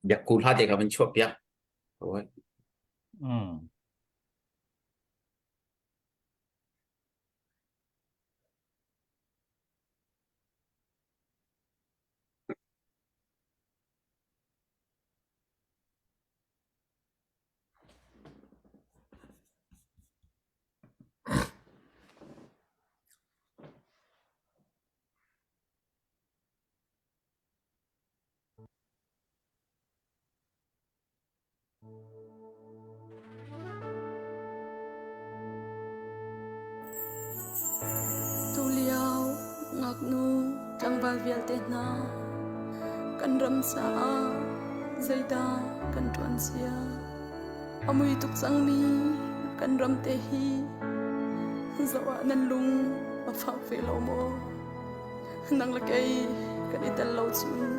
Biakku hla te kha van chuah piak. Oi. Tulio ngaknu tlangval vialte hna kan ram caah zeidah kan ṭuan cia? A mui tuk cangmi kan ram te hi zoh ah nan lung a fak ve lo maw? Nang le kei kan i tel lo cun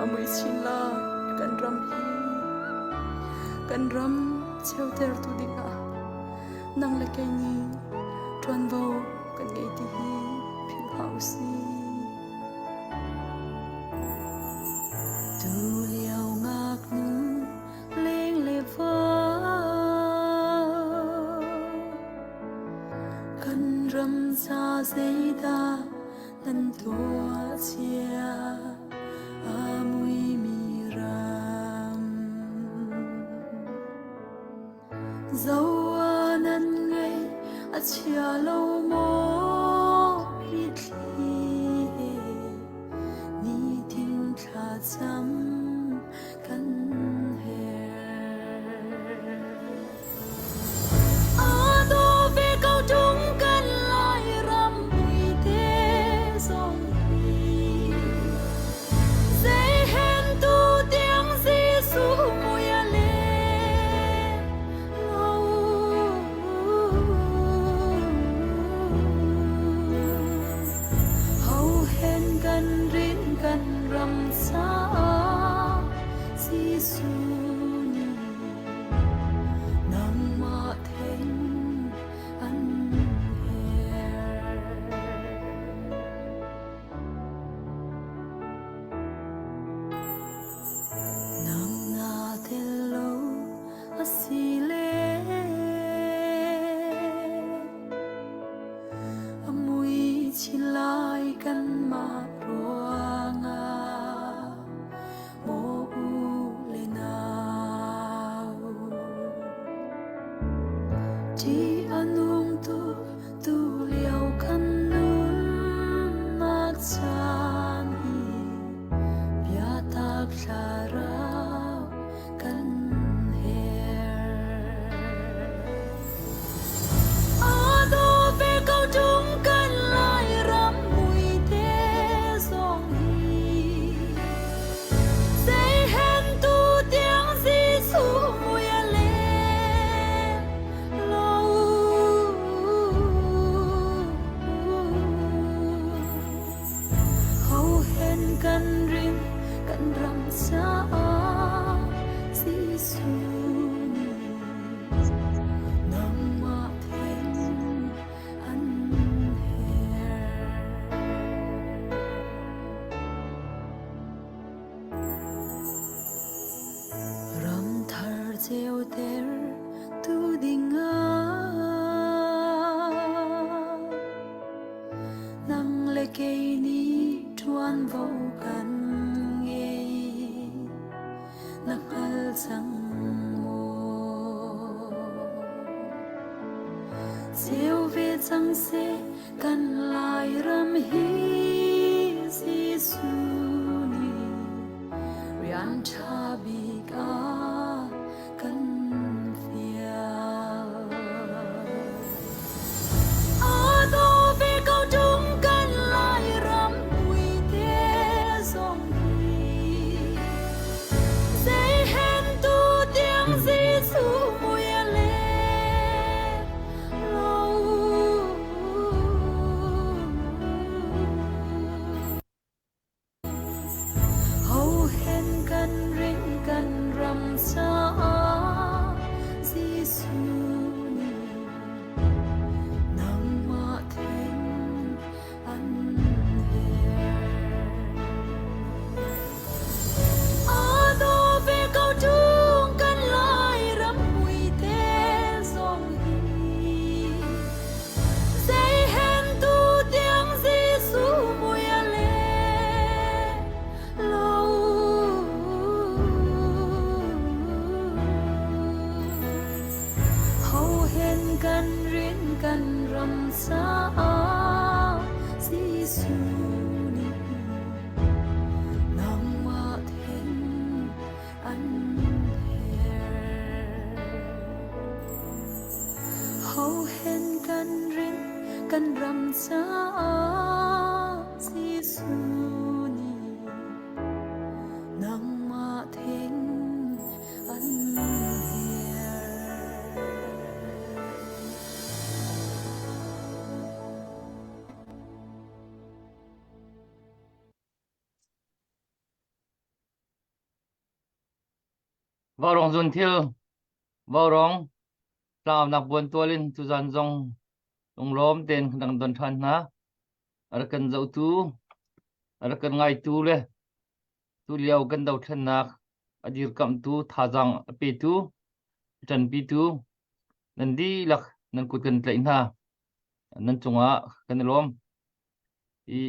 a mui chin lai kan ram hi. Kan ram cheutertu dingah nang le kei nih ṭuanvo kan ngei ti hi philh hlah u sih. Tulio ngaknu leng le Kan ram ca zeidah nan tuah cia a muimi ram? Zo ah nan ngaih a chia lo maw mitthli he nitin thlacam kan herh. Aa daw ve ko ṭung kan Lairam muite zong hi. Zei hen tu tiang Jesuh mui a leng lo. Ho hen kan rin kan ram caah Jesuh nih Nangmah theng an herh. Nang na tel lo a si le a mui chin lai kanmah ruangah maw u le nau. Ṭih a nung tuk tu lio kan nunnak caan hi biatak thlarau kan herh. Aa daw ve ko ṭung kan Lairam muite zong hi. Zei hen tu tiang Jesuh mui a leng lo. Ho hen kan rin kan ram caah Jesuh nih nangmah theng an herh. Ramthar ceuter tu dingah nang le kei nih ṭuanvo kan ngei. Na hngal cang maw? Ceu ve cang seh kan Lairam hi Jesuh nih rian ṭha bik a kan fial. Aa daw ve ko ṭung kan Lairam muite zong hi. Zei hen tu tiang Jesuh mui a leng lo. Ho hen kan ring kan ram caah. kan ram caah Jesuh nih nangmah theng an herh. Hohen kan rin kan ram caah Jesuh nih nangmah theng an herh. Vaurawng zun thil, vaurawng tlangaunak buan tual in tuzan zong lunglawm tein kan dang don ṭhan hna. A rak kan zohtu, a rak kan ngaitu le tulio kan dothlennak a dirkamhtu, thazaang a petu, a ṭanpitu nan dihlak nan kut kan tlaih hna. Nan cungah kan i lawm. I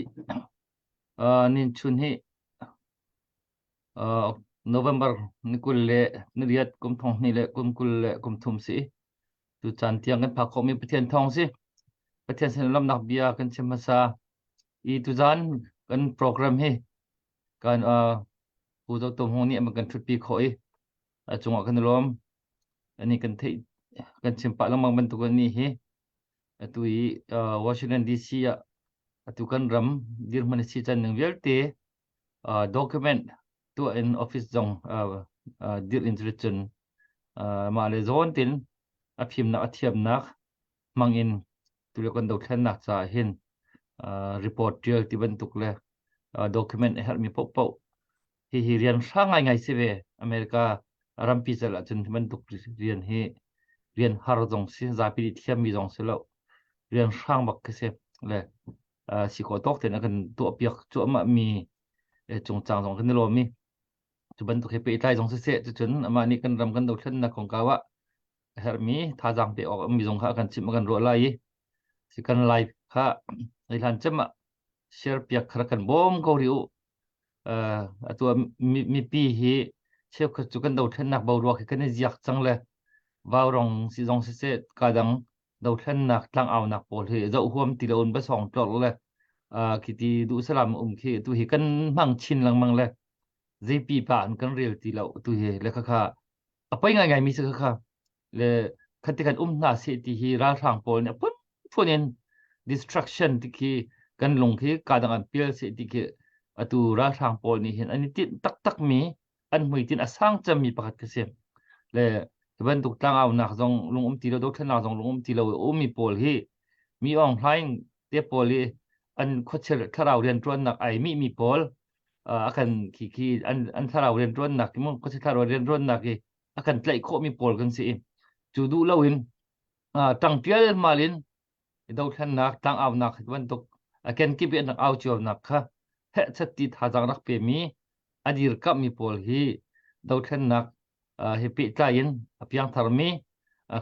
nin chun hi November ni 28 kum thong hnih le kum 23 si. Tu caan tiang kan phak khawhmi Pathian thawng si. Pathian sin lawmnak bia kan chim hmasa. I tuzan kan program hi kan Pu Zo Tum Hung nih an kan ṭhutpi khawh i a cungah kan i lawm. Ani kan theih kan chim pah lengmang bantuk ni hi atu i Washington DC ah atu kan ram dirhmun a si can ning vialte document tuah in office zong dirh in cun mah le zawn tin a fimnak a thiamnak hmang in tulio kan dothlennak caah hin report tial ti bantuk le document a herhmi paohpaoh hihi rian hrang ngaingai si ve. America rampi cal ahcun hi bantuk rian hi rian har zong si, zapi nih thiammi zong si lo. Rian hrang bak khi si. Le si khawh tawk tein a kan tuahpiak cuahmah mi cungcang zong kan i lawm i cu bantuk he pehtlai zong siseh cucun amah nih kan ram kan dothlennak kongkau ah a herhmi thazaang pe awk mi zong kha a kan chimh a kan ruah lai i si kan live kha hei hlan cem ah share piak kha kan bawm ko rih u. Atu mipi hi cheukhat cu kan dothlennak boruak hi kan i ziak cang le vaurong si zong siseh kadang dothlennak tlangaunak pawl hi zoh huam ti lo in va sawng tlorh le khiti duh salam um khi tu hi kan hmang chin lengmang le zeipi pa an kan rel ti lo tu hi le khakha a poi ngaingai mi si khakha le khati kan um hna seh ti hi ralhrang pawl nih a phunphun in distraction ti khi kan lung khi kadang an pial seh ti khi atu ralhrang pawl nih hin an i tinh taktak mi an hmuitinh a sang cemmi pakhat khi si. Le hi bantuk tlangaunak zong lung um ti lo dothlennak zong lung um ti lo ummi pawl hi mi Aung Hlaing te pawl hi an khuachia thlarau rianṭuannak ai mih mi pawl a kan khi khi an an thlarau rianṭuannak mu khuachia thlarau rianṭuannak hi a kan tlaih khawhmi pawl kan si i cu duh loin ṭang ṭialmal in dothlennak tlangaunak bantuk a kenkip i an rak au cionak kha hehchet ti thazaang rak pemi a dirkamhmi pawl hi dothlennak he pehtlai in a piangtharmi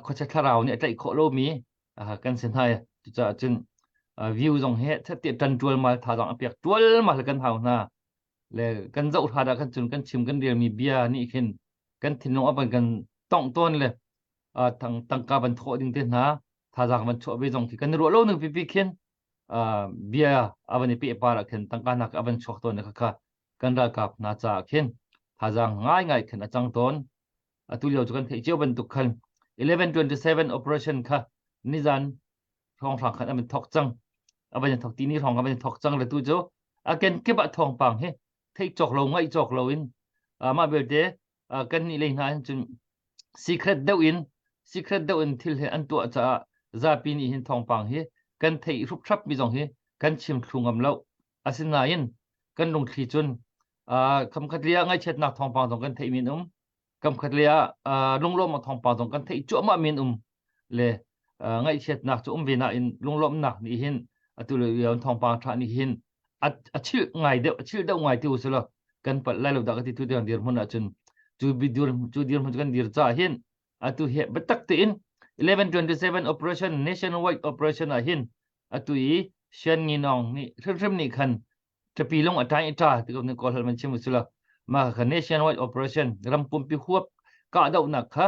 khuachia thlarau nih a tlaih khawh lomi kan si hna. Cucaah cun view zong hi hehchet ti ṭan ṭualmal thazaang a pek ṭualmal kan hau hna. Le kan zoh hrat ah khan cun kan chim kan relmi bia nih khin kan thinlung a van kan tongh tawn le tangka van thawh ding te hna thazaang van chuah ve zong khi kan i ruah lo ning pipi khin bia a van i peh par ah khin tangka nak a van chuak tawn kha kha kan ralkap hna caah khin thazaang ngaingai khin a cang tawn. Atu lio cu kan theih cio bantuk khan 1127 operation kha nizan hrawnghrang khan an van thok cang, a van thok ti ni hrawng a van thok cang le tu cu a kenkip ah thawngpang hi theih cawk lo ngaih cawk lo in mah belte kan nih lei hna hin cun secret deuh in secret deuh in thil hi an tuah caah zapi nih hin thawngpang hi kan theih hruphrap mi zong hi kan chim thlu ngam lo. Asinain kan lungthli cun khamkhat li ah ngaihchiatnak thawngpang zong kan theih mi an um, kamkhat le ah lunglawmnak thawngpang zong kan theih cuahmah mi an um le ngaihchiatnak cu um ve nain lunglawmhnak nih hin atu lio thawngpang ṭha nih hin a chilh ngai deuh, a chilh deuh ngai ti usila kan palh lai lo dah ka ti. Tu tiang dirhmun ahcun cu dir cu dirhmun cu kan dir caah hin atu hi biatak tein 1127 operation, nationwide operation ah hin atu i Shan Nginong nih hrimhrim nih khan ṭapi lung a ṭai i ṭa ti ko nih Kawl holh man chim usila mah kha nationwide operation ram pumpi huap kahdohnak kha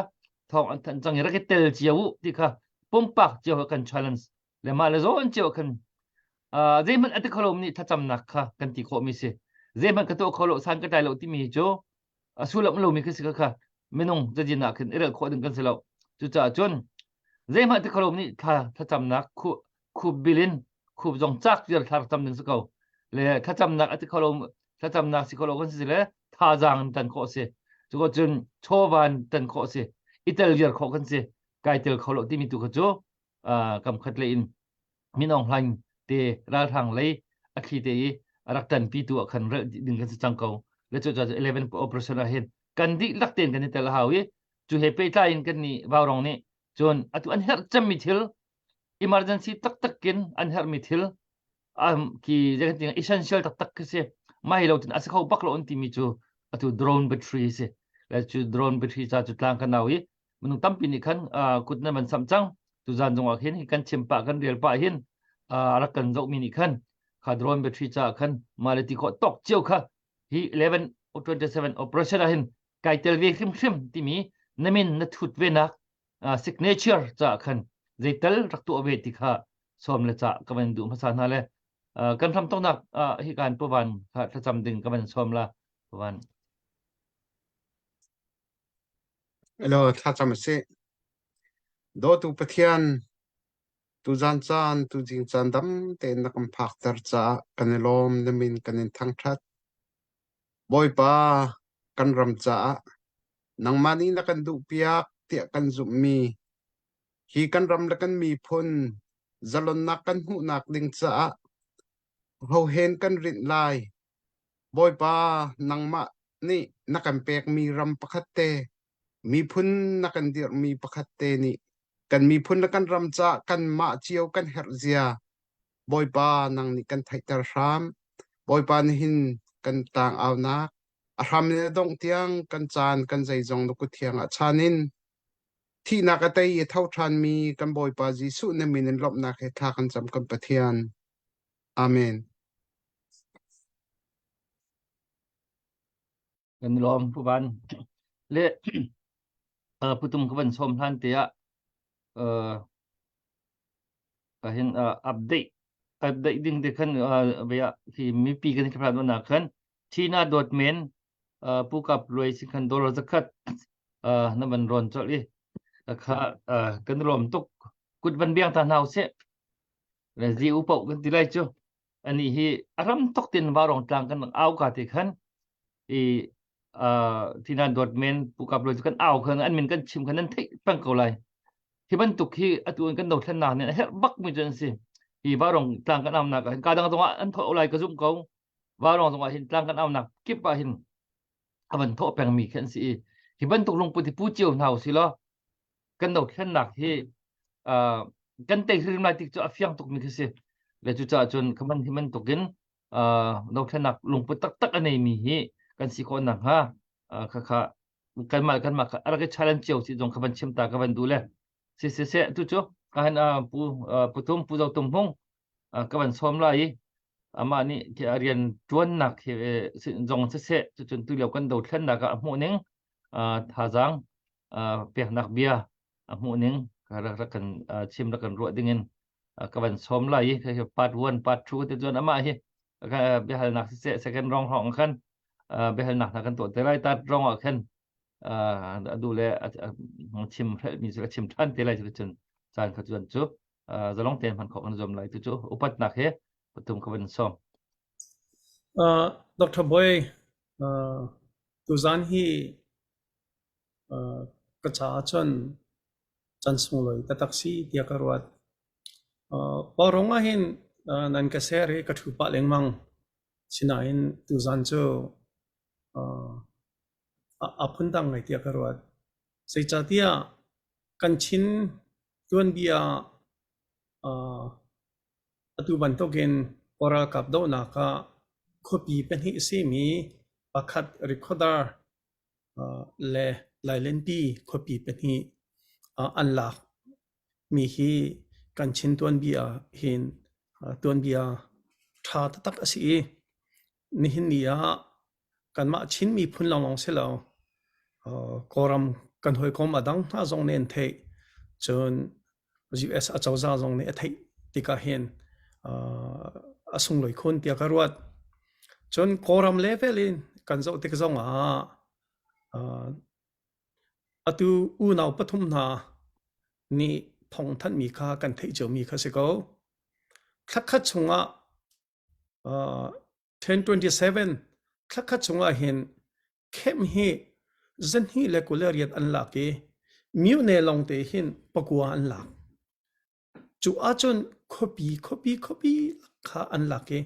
thawng an thanh cang i rak i tel cio u ti kha. Pumpak cio kan challenge le mah le zawn cio khan zeihmanh a ti kho lo nih thlacamnak kha kan ti khawh mi si. Zeihmanh ka tuah kho lo san ka tlai lo timi cu a sullam lomi khi si kha kha minung cazin ah khin i relh khawh ding kan si lo. Cucaah cun zeihmanh ti kho lo nih thla thlacamnak khu khup bil in khup zong cak vial thla rak cam ding si ko. Le thlacamnak a ti kho lo thlacamnak si kho lo kan si le thazaang in tan khawh si. Cu ko cun chawva in tan khawh si. I tel viar khawh kan si. Kai tel kho lo timi tu kha cu kam khat lei in Min Aung Hlaing te ralhrang lei a thli te i a rak ṭanpi tu ah khan relh ding kan si cang ko. Le cu 11 operation ah hin kan dihlak tein kan i tel a hau i cu he pehtlai in kan nih Vaurong nih cun atu an herh cemmi thil emergency taktak in an herhmi thil um, ki essential taktak khi si mah hi lo tin a si kho bak lo an timi cu atu drone battery si le cu drone battery ca cu tlang kan nau i minung tampi nih khan kut nan van samh cang tuzan zong ah khin kan chim pah kan rel pah hin a rak kan zohmi nih khan kha drone battery ca khan mah le ti khawh tawk cio kha hi 11 27 operation ah hin kai tel ve hrimhrim timi na min na thut ve nak signature ca khan zeital rak tuah ve ti kha sawm le ca ka van duh hmasa hna le kan hram tongnak hi kan puvan kha thlacam ding ka van sawm la puvan Elaw thlacam a si. Dawtu Pathian, tuzan caan, tuzing caan dam tein na kan phakter caah kan i lawm, na min kan in thangṭhat. Bawipa, kan ram caah nangmah nih na kan duhpiak tiah kan zumhmi hi kan ram le kan miphun zalonnak kan hmuhnak ding caah hohen kan rinh lai. Bawipa, nangmah nih na kan pekmi ram pakhat te, miphun na kan dirhmi pakhat te nih kan miphun le kan ram caah kanmah cio kan herh zia Bawipa nang nih kan theihter hram. Bawipa nihin kan tlang-aunak a hram in a dongh tiang kan caan kan zeizong na kut thiang ah chan in thihnak a tei i tho ṭhanmi kan Bawipa Jesuh na min in lawmhnak he thla kan cam kan Pathian. Amen. Kan lawm Pu Van. Le putum ka van sawm hlan te ah ka hin update update ding te khan ve ah hi mipi kan thla na khan China dot men pu kap luai sin khan dollar zakhat na van ron chol i kha kan lawm tuk kut van biang ta hna usih Le zi u paoh kan ti lai cu. Anih hi a ram tok tin varong tlang kan au ka te khan i tinan dawt men pu kap lo cu kan au khan an min kan chim khan nan theih peng ko lai. Hi bantuk hi atu in kan dothlennak nih a herh bak mi cu an si. Hi varong tlang kan au nak ah hin ka dang zongah an thawh lai ka zumh ko. Varong zongah hin tlang kan au nak kip ah hin a van thawh peng mi khi an si i hi bantuk lungput hi pu cio hna usih law kan dothlennak hi uh, kan tei hrim lai tik cu a fiang tukmi khi si le cucaah cun khaman hi bantukin uh, dothlennak lungput taktak a neimi hi kan si khawh nakhnga uh, khakha kanmah kanmah kha a rak i challenge cio si zong kha van chim ta ka van duh le si si se tu cu ka han uh, pu uh, pu tum pu zo tum hmung uh, ka van sawm lai i amah nih khi a rian ṭuannak hi zong siseh cucun tulio kan dothlennak ah a hmuh ning uh, thazaang peknak bia a hmuh ning rak rak kan chim rak kan ruah ding in ka van sawm lai i part 1 part 2 te cun amah hi biahalnak siseh second round hrawng khan biahalnak hna kan tuah te lai third round ah khan a duh le chim hrelhmi cu a chim ṭhan te lai cun caan kha cun cu zalong tein hman khawh kan zuam lai tu cu upatnak he pathum ka van sawm. Dr. Boy, tuzan hi Ka caah cun can sunglawi taktak si tiah ka ruat. Kawlram ahhin nan ka ser i ka ṭhu pah lengmang. Sinain tuzan cu a phundang ngai tiah ka ruat. Zeicahtiah kan Chin tuanbia atu bantukin Kawl ralkap dohnak ah khuapi pahnih a simi pakhat Rikhodar le Lailenpi khuapi pahnih an lak mi hi kan Chin tuanbia hin tuanbia ṭha taktak a si i nihin ni ah kanmah Chin miphun lawnglawng si lo Kawlram kan hawikom a dang hna zong nih an theih. Cun. US acozah zong nih a theih tikah hin a sunglawi khun tiah ka ruat. Cun Kawlram level in kan zoh tik zong ah atu unau pathum hna nih thawngthanhmi kha kan theih ciomi kha si ko. Thlakhat chungah 1027 thlakhat chungah hin khem hi zahnih le 28 an lak i myone lawngte hin pakua an lak. Cu ahcun khuapi khuapi khuapi kha an lak i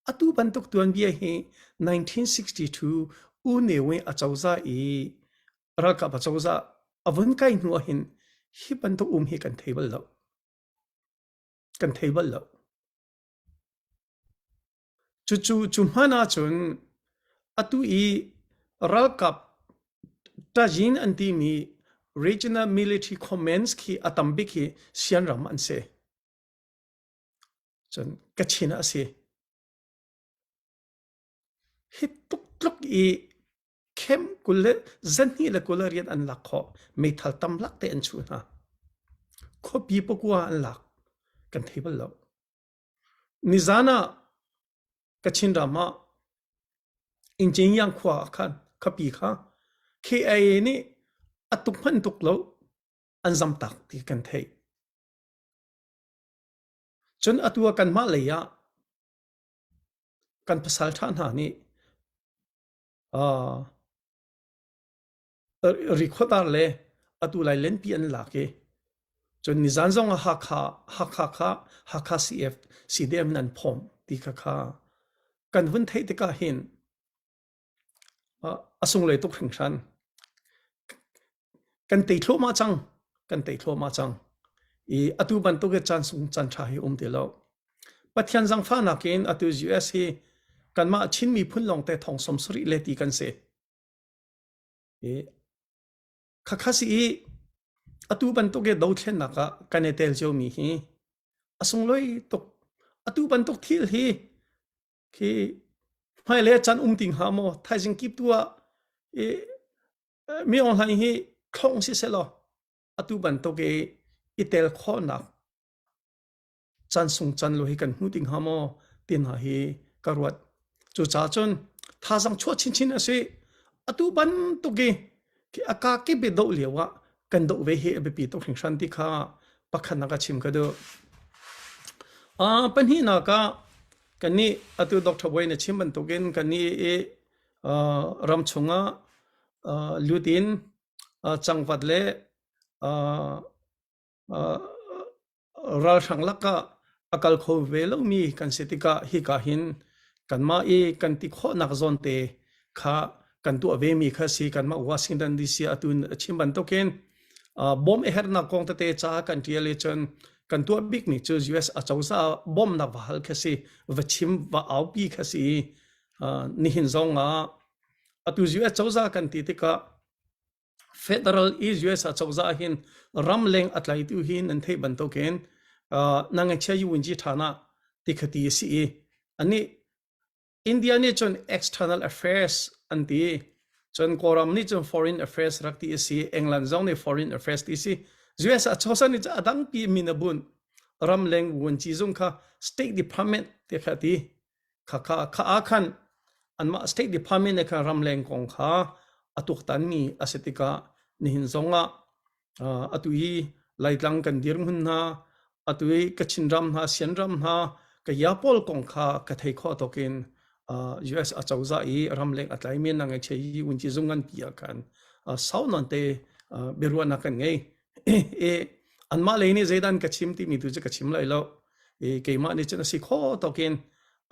atu bantuk tuanbia hi 1962 U Ne Win acozah i ralkap acozah a vun kai hnu ahhin hi bantuk um hi kan thei bal lo. Kan thei bal lo. Cucu cu hman ahcun atu i ralkap ṭazin an timi Regional Military Commands khi a tam bik hi Sianram an si. Cun Kachin ah a si. Hi tluk i khem 20 le zahnih le 28 an lak khawh. Meithal tam lak te an chuh hna. Khuapi pakua an lak. Kan thei bal lo. Nizan ah Kachin ram ah Inchenyang khua ah khan khuapi kha KIA nih a tuk hmanh tuk lo an zamtak ti kan theih. Cun atu ah kanmah lei ah kan pasal ṭha hna nih uh, Rikhuatar le atu lai lenpi an lak i cun nizan zong ah Hakha Hakha kha Hakha CF CDM in an phawm ti kha kha kan vun theih tikah hin a sunglawi tuk hringhran. Kan tei thluahmah cang. Kan tei thluahmah cang. I atu bantuk i caan sung caan ṭha hi um ti lo. Pathian zangfahnak in atu US hi kanmah Chin miphun lawngte thong 70 le ti kan si. Khakha si i atu bantuk i dothlennak ah kan i tel ciomi hi a sunglawi tuk. Atu bantuk thil hi khi hmailei ah caan um ti hnga maw? Thaizing kip tu ah i mi online hi thlong si sehlaw atu bantuk i i tel khawhnak caan sung can lo hi kan hmu ding hnga maw ti hna hi ka ruat. Cucaah cun thazaang chuah chinchin a si. Atu bantuk i a ka kip i doh lio ah kan doh ve hi a biapi tuk hringhran ti kha pakhatnak a chim ka duh. Uh, pahnihnak ah kannih atu Dr. Boy na chim bantukin kannih i uh, ram chungah uh, lut in uh, cangvat le uh, uh, ralhrang lakah a kal kho ve lomi kan si tikah hika hin kanmah i kan ti khawhnak zawn te kha kan tuah vemi kha si kanmah Washington DC atu a chim bantukin bom a herhnak kong tete ca kan tial i cun kan tuah bikmi cu US acozah bawmnak va hal kha si va chim va aupi kha si nihin zong ah atu US cozah kan ti tikah Federal i US acozah hin ramleng a tlaitu hi nan theih bantukin nangachia yuwinji ṭhana tikhati a si i anih India nih cun external affairs an ti cun Kawlram nih cun foreign affairs rak ti a si England zong nih foreign affairs ti si US acozah nih cun a dangpi min a bunh ramleng vuanci zung kha State Department ti kha ti Khakha kha ah khan anmah State Department nih khan ramleng kong kha a tuaktanmi a si tikah nihin zongah atu i Laitlang kan dirhmun hna, atu i Kachin ram hna, Sian ram hna, Kaya pawl kong kha ka thei khawh tawk in US acozah i ramleng a tlaimi na ngaichia i vunci zung nganpi ah khan sau nawn te biaruahnak kan ngei. I anmah lei nih zeidah an ka chim timi tu cu ka chim lai lo. I keimah nih cun a si kho tawk in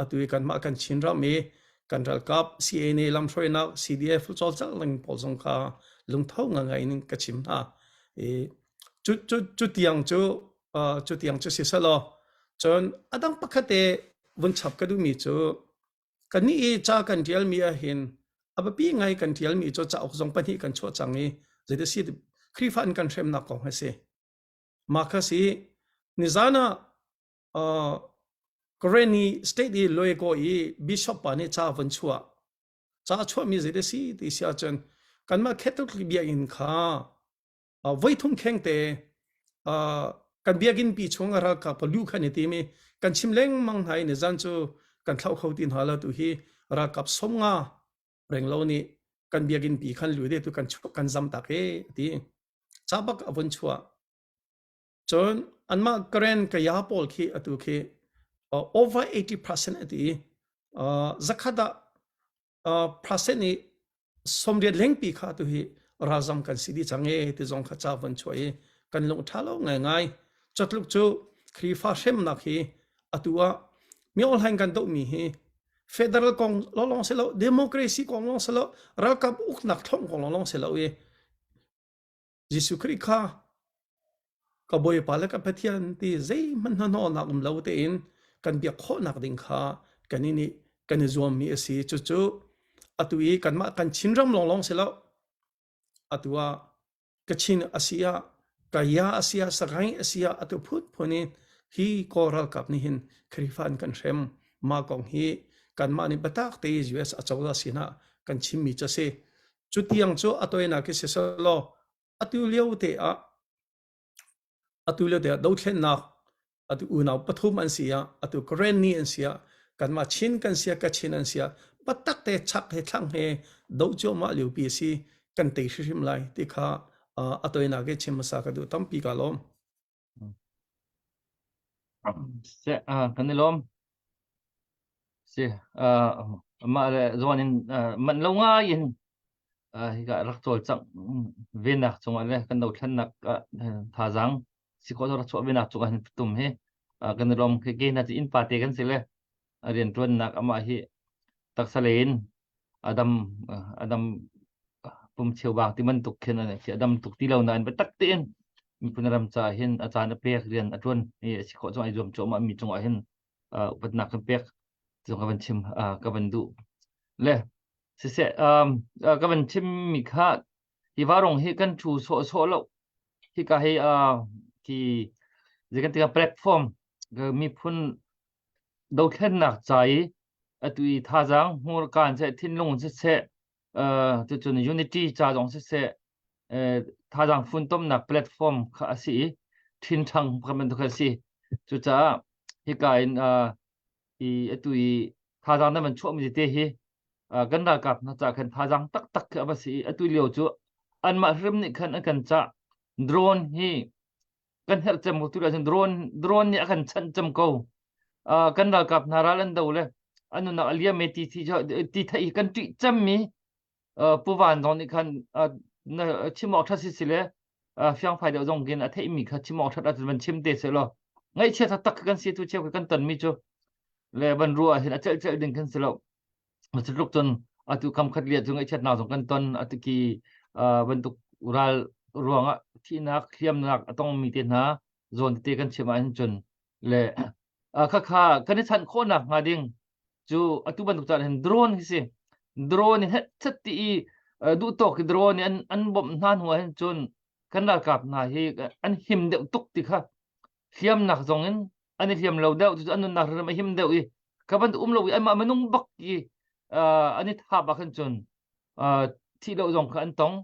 atu i kanmah kan Chin ram i kan ralkap CNA lamhruainak CDF cawlcangh ning pawl zong kha lungtho ngai in ka chim hna. I cu cu cu tiang cu cu tiang cu si selaw cun a dang pakhat te vun chap ka duhmi cu Kannih i ca kan ṭialmi ahhin a biapi ngai kan ṭialmi cu cauk zong pahnih kan chuah cang i zeidah si Khrihfa in kan hremnak kong a si. Mah kha si nizan ah uh, Karenni state i Loego i bishop pa nih ca von chuah. Ca a chuahmi zeidah si ti si ahcun kanmah Catholic biakinn kha uh, voithum khengte uh, Kan biakinn pi chung ah ralkap luh kha an i tim i kan chim lengmang hna i nizan cu kan thlauh kho ti hna lo tu hi ralkap 50 renglo nih kan biakinn pi khan lu de tu kan kan zam tak e ti. Ca bak a vun chuah. Cun anmah Karen Kaya pawl khi atu khi over 80% ati zakhat ah percent i 80 lengpi kha tu hi ralzam kan si dih cang e ti zong kha ca von chuah i kan lung ṭha lo ngaingai. Catluk cu Khrihfa hremnak hi atu ah mi online kan dohmi hi federal kong lawng si lo, democracy kong lawng si lo, ralkap uknak thlong kong lawng si lo i Jesuh Khrih kha ka Bawipa le ka Pathian ti zeihmanh hnahnawhnak um lo tein kan biak khawhnak ding kha kan i nih kan i zuammi a si. Cucu atu i kanmah kan Chinram lawnglawng si lo. Atu ah Kachin a si ah, Kaya a si ah, Sagaing a si ah atu phunphun in hi Kawl ralkap nih hin Khrihfa an kan hrem. Mah kong hi kanmah nih biatak te US acozah sinah kan chimmi cu a si. Cutiang cu a toinak hi siselaw atu lio te ah atu lio te ah dothlennak atu unau pathum an si ah atu Karenni an si ah kanmah Chin kan si ah Kachin an si ah patak te chak he thlang he do cuahmah lio pi si kan tei hrimhrim lai ti kha a toinak hi chim hmasa ka duh tampi ka lawm. Se kan i lawm. Si mah le zawn in manh lo ngai in hika rak cawlcangh venak cungah le kan dothlennak thazaang si khawh rak chuah venak cungah hin tum hi kan i lawm ke ke hna cu innpa te kan si le rianṭuannak amah hi taksa lei in adam adam pum cheubang ti bantuk khin an si adam tuk ti lo nain biatak tein miphun ram ca hin a caan a pek rian a ṭuan i a si khawh chung ai zuam cuahmah mi cungah hin upatnak kan pek cu ka van chim ka van duh le siseh ka van chim mi kha hi varong hi kan thu sawh sawh lo hi ka hi ki zei kan tika platform miphun dothlennak ca i atu i thazaang hmurka in seh thinlung in siseh tucun unity ca zong siseh thazaang funtomnak platform kha a si i ṭhinṭhang kha bantuk a si. Cucaah hika in i atu i thazaang nan van chuahmi tete hi kan ralkap hna ca khan thazaang taktak khi a va si i atu lio cu anmah hrim nih khan an kan cah drone hi kan herh cem ko tu cun drone drone nih a kan chanh cem ko kan ralkap hna ral an do le an nunnak a liam e ti ti ti theih kan ṭih cemmi Pu Van zong nih khan chim awk ṭhat si si le fiangfai deuh zong khin a theihmi kha chim awk ṭhat ahcun van chim te seh law ngaihchia taktak kan si tu cheu kan tonmi cu le van ruah hin a celh celh ding khan si lo Cutluk cun atu kam khat liah cu ngaihchiatnak zong kan ton atu ki bantuk ral ruangah thihnak hliamnak a tongmi te hna zawn tete kan chim ahhin cun le khakha kan i chanh khawhnak hnga ding cu atu bantuk caan hin drone hi si drone in het ti i duh tawk i drone in an an bawmh hna hnu ah hin cun kan ralkap hna hi an him deuh tuk ti kha hliamnak zong in an i hliam lo deuh cu an nunnak ram a him deuh i ka bantuk um lo i anmah minung bak i an i thap ah khan cun thih lo zong kha an tong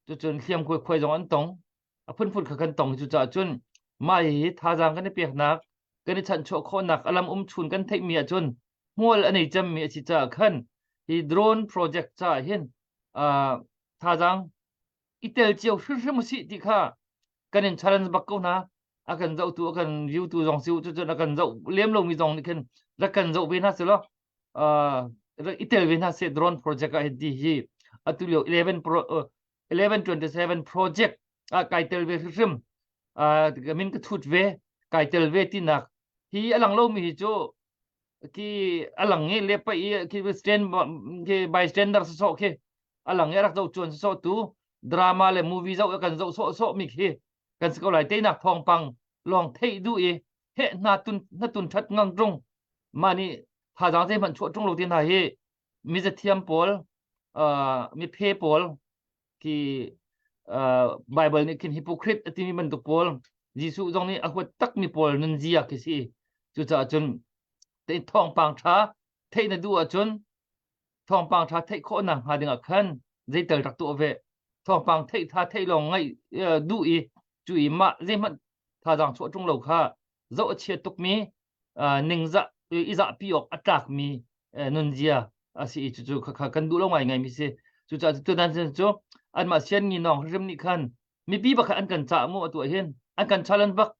cucun hliam khuai khuai zong an tong a phunphun kha kan tong cucaah cun mah hi thazaang kan i peknak kan i chanhchuah khawhnak a lam um chun kan theihmi ahcun hmual a nei cemmi a si caah khan hi drone project caah hin thazaang i tel cio hrimhrim usih ti kha kan in challenge bak ko hna a kan zohtu a kan viewtu zong si cucun a kan zoh lem lomi zong nih khin rak kan zoh ve hna selaw rak i tel ve hna seh drone project ah hin ti hi atu lio 11 pro 1127 project ah kai tel ve hrimhrim min ka thut ve kai tel ve tinak hi a lang lomi hi cu ki a lang i le pa i ki stand ki bystander so khi a lang i rak zoh chuan so tu drama le movie zoh kan zoh sawh sawh mi khi kan si ko lai teinak thawngpang lawng theih duh i he hna tun hna tun that ngang tung mah nih thazaang zeihmanh chuah tung lo ti hna hi mi zathiam pawl mi phe pawl khi Bible nih khin hypocrite a timi bantuk pawl Jesuh zong nih a huat takmi pawl nunzia khi si cucaah cun thawngpang ṭha theih na duh ahcun thawngpang ṭha theih khawhnak hnga dingah khan zeital rak tuah ve thawngpang theih tha theih lawng ngaih duh i cu i mah zeihmanh Thazaang chuah ṭung lo kha zoh a chia tukmi ningzah i zahpi awk a tlakmi nunzia a si i cucu kha kan duh lo ngaingai mi si. Cucaah tutan cu anmah sian ngi nawng hrim nih khan mipi bakhat an kan cah mu atu hin an kan challenge bak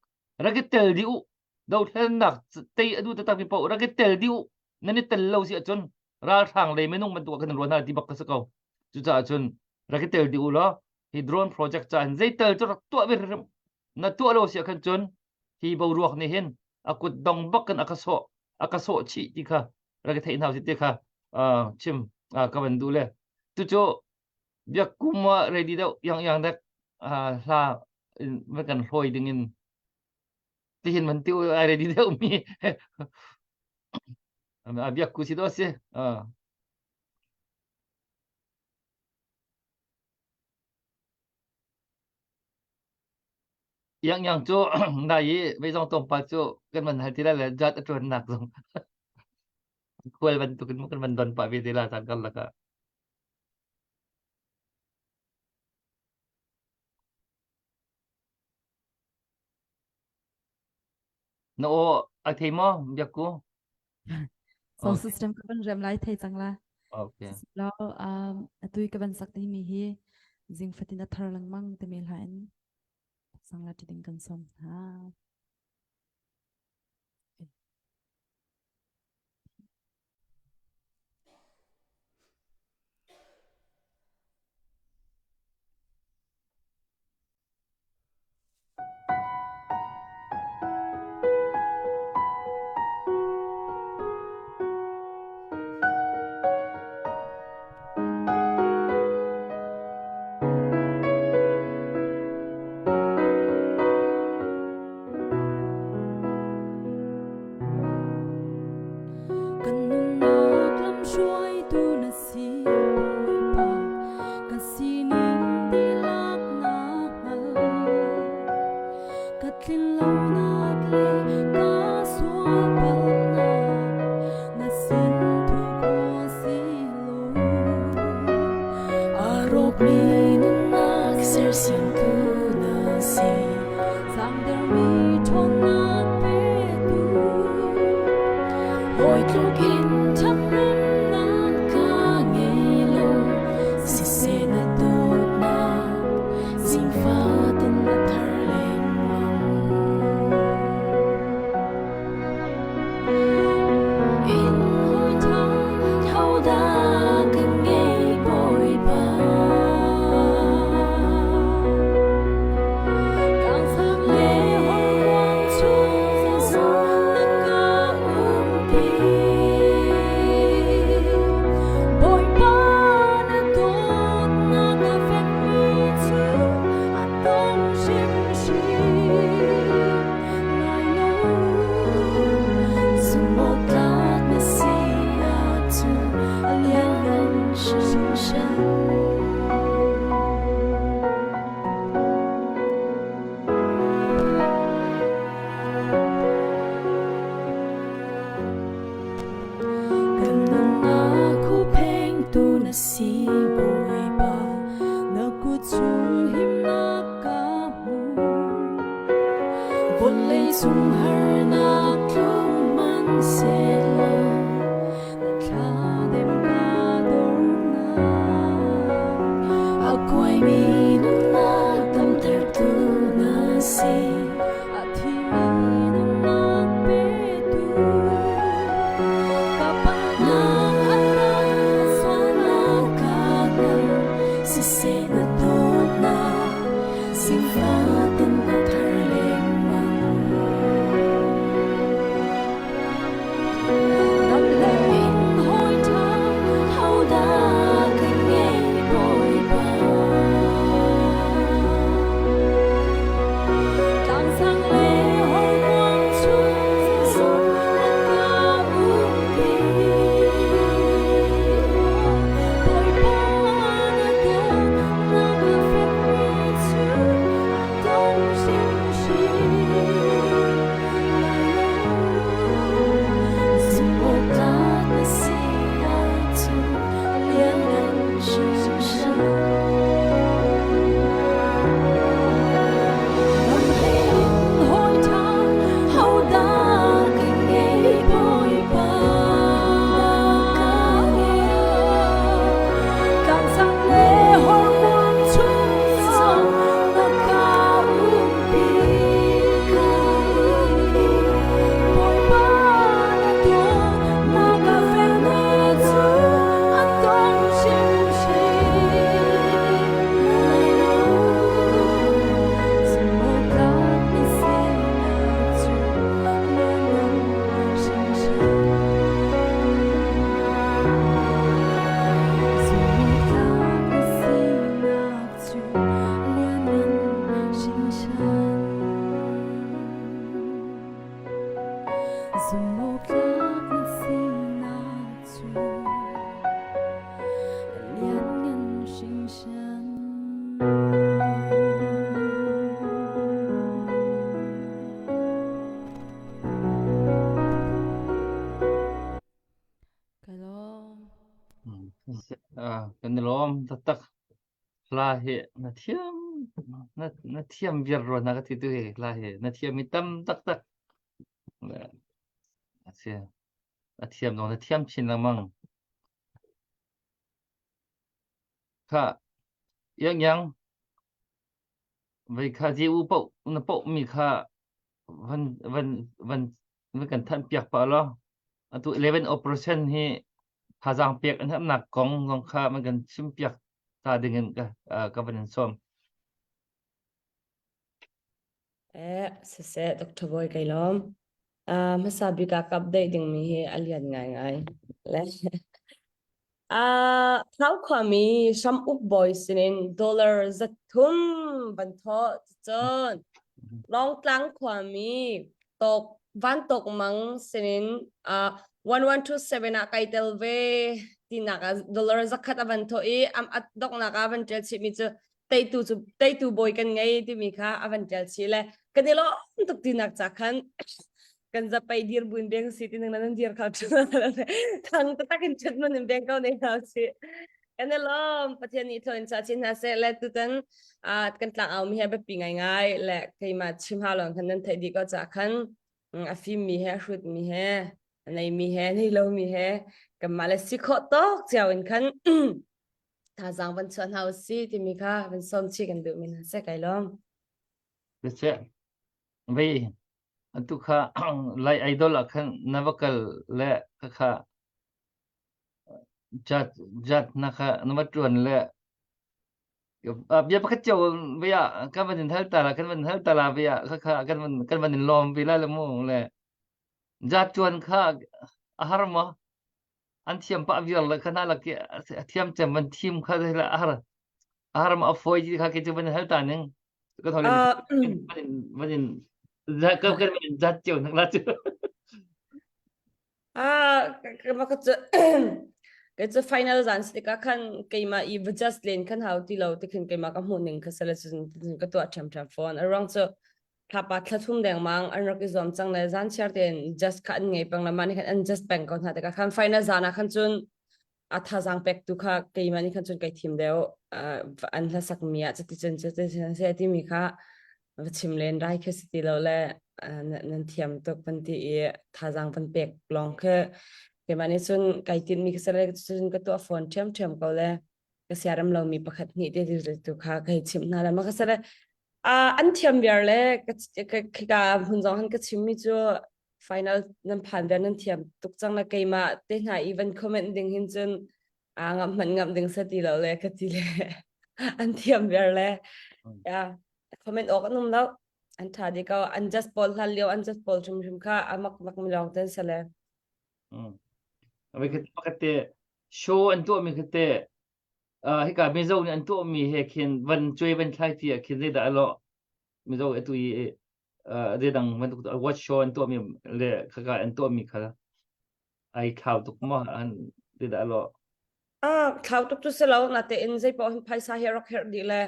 rak i tel dih u dothlennak tei a duh taktak mi paoh rak i tel dih u nan i tel lo si ahcun ralhrang lei minung bantuk kan ruan hna ti bak ka si ko. Cucaah cun rak i tel dih u law hi drone project ca hin zeitel cu rak tuah ve hrim na tuah lo si ahkhan cun hi boruak nih hin a kut dong bak in a ka sawh chih ti kha rak i theih hna usih ti kha chim ka van duh le tucu biak kum ah ready deuh yang yang dek hla van kan hlawi ding in tihin man ti ai ready deuh mi biak ku si do si. Yang yang cu nai i meizong tlawmpal cu kan van hal ti lai le jat a ṭuannak zong khual bantukin kan van don pah ve te la caan karlak ah. Na aw a thei maw biak ku? Sound system ka van rem lai thei cang la. Okay. Lo atu ka van sak ding mi hi zing fatin a thar lengmang te me hla in sang la ti ding kan som ha. Kan nunnak lamhruaitu na si Bawipa, ka sining dihlak na hngalh. Ka tlinlonak le ka sual palhnak na sin thuh khawh si lo. A rawkmi nunnak sersiamtu na si. Zaangdermi ṭhawnnak petu hawi tluk in ṭhathnemnak ka ngei lo siseh na dawtnak zingfatin na thar lengmang. In hawi ṭha hodah ka ngei Bawipa? Kangfak le horkuang chung zong na ka umpi. Bawipa na dawtnak a fekmi cu a dong hrimhrim lai lo. Zumhawktlak na si ahcun a lianngan hringhran. Kan nunnak huhphengtu na si Bawipa, na kut chung himnak ka hmu. Vawlei cung harnak tlung hmanhsehlaw na thladem ka dornak. A kuaimi nunnak damtertu na si, a thimi nunnak petu. Ka palhnak a tam, sualnak ka ngan, siseh na dawtnak singfatin na thar lengmang. Dam loin hawi ṭha hodah ka ngei Bawipa? Kan i lawm taktak. Hla hi na thiam na na thiam viar rua na ka ti tu hi hla hi na thiam mi tam taktak. A si. A thiam zong na thiam chin lengmang. Kha yang yang Vei kha je u paoh na paohmi kha van van van van kan thanh piak pah law atu 11 operation hi thazaang pek an herhnak kong zong kha man kan chim piak ta ding in ka ka van in sawm. Eh, siseh, Dr. Boy kai lawm. Uh, hmasa bik ah ka update dingmi hi a lian ngaingai. Le Uh, Thau khuami Sham Uk Bawi sinin dollar 300 van thawh cun Lawngtlang khuami Tok Van Tok Mang sinin uh, 1127 ah kai tel ve tinak ah dollar 100 a van thawh i am at doknak ah van ṭial chihmi cu teitu cu teitu bawi kan ngei timi kha a van ṭial chih le kan i lawm tuk tinak ca khan kan zapei dir buin beng si ti nang nan dir kha thang tak in chat man in beng ko ne hna si kan i lawm pathian nih thlawin cha chin hna seh le tutan a kan tlang au mi he biapi ngai ngai le keimah chim ha lawng khan nan theih dih ko ca khan a fim mi he a hrut mi he a nei mi he nei lo mi he kanmah le si khawh tawk cio in khan thazaang van chuah hna usih timi kha van sawm chih kan duh mi hna seh kai lawm. Siseh, vei atu kha Lai Idol ah khan na va kal le khakha jat jat na kha na va ṭuan le bia pakhat cio vei ah kan van in hal ta la kan van hal ta la vei ah khakha kan van kan van in lawm ve lai le mu le jat ṭuan kha a har maw? An thiam pah viar le kha na lak i a thiam cem van thim kha le a har a har ma a fawi ti kha ke cu van hal ta ning ka thole van in van in ka kan van in zat cio nak la cu. Ah, ka ka cu ka cu final zan si tikah khan keimah i va just len khan hau ti lo ti khin keimah ka hmuh ning kha sale cun ka tuah ṭhiamṭhiam fawn. A ruang cu thlapa thla thum dengmang an rak i zuam cang le zan chiar tein just kha an ngei peng le mah nih khan an just peng ko hna tikah khan final zan ah khan cun a thazaang pek tu kha keimah nih khan cun kai thim deuh. An hlasak mi ah cuti cun cuti cun se timi kha va chim len rai khi si ti lo le nan thiam tuk van ti i thazaang van pek lawng khi keimah nih cun kai tinh mi kha le cun ka tuah fawn ṭhiamṭhiam ko le ka siaram lomi pakhat hnih te tu kha kai chimh hna le ma kha sale an thiam viar le ka hmun zong han ka chim mi cu final nan phan viar nan thiam tuk cang le keimah te hna even comment ding hin cun a ngam hmanh ngam ding sa ti lo le ka ti le an thiam viar le ya comment awk an um lo an tha di ko an just pawl hlan lio an just pawl hrim hrim kha amak mak mi lawng ten sale. Ame khat te show an tuah mi kha te hika Mizo nih an tuah mi he khin van cuai van thlai ti ah khin zeidah a lawh Mizo atu i zeidang bantuk watch show an tuah mi le khaka an tuah mi kha ai thlau tuk maw an zeidah a lawh? Ah, thlau tuk cu si lo natein zei paoh hin phaisa hi a rak herh dih le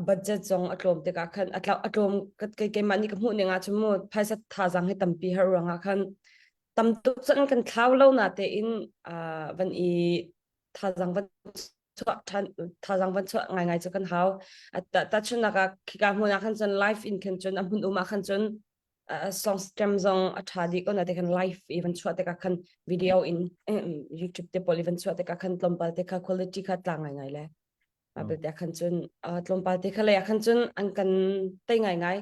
budget zong a tlawm tikah khan a tlawm keimah nih ka hmuh ning ah cun mu phaisa thazaang hi tampi har ruangah khan tam tuk cun kan thlau lo natein van i thazaang van chuah ṭhan thazaang van chuah ngaingai cu kan hau. Tahchunhnak ah khika hmun ah khan cun live in khan cun a hmun um ah khan cun song stream zong a ṭha dih ko na te khan live i van chuah tikah khan video in YouTube te pawl i van chuah tikah khan tlawmpal te kha quality kha tla ngaingai le mah belte khan cun tlawmpal te kha lei ah khan cun an kan tei ngaingai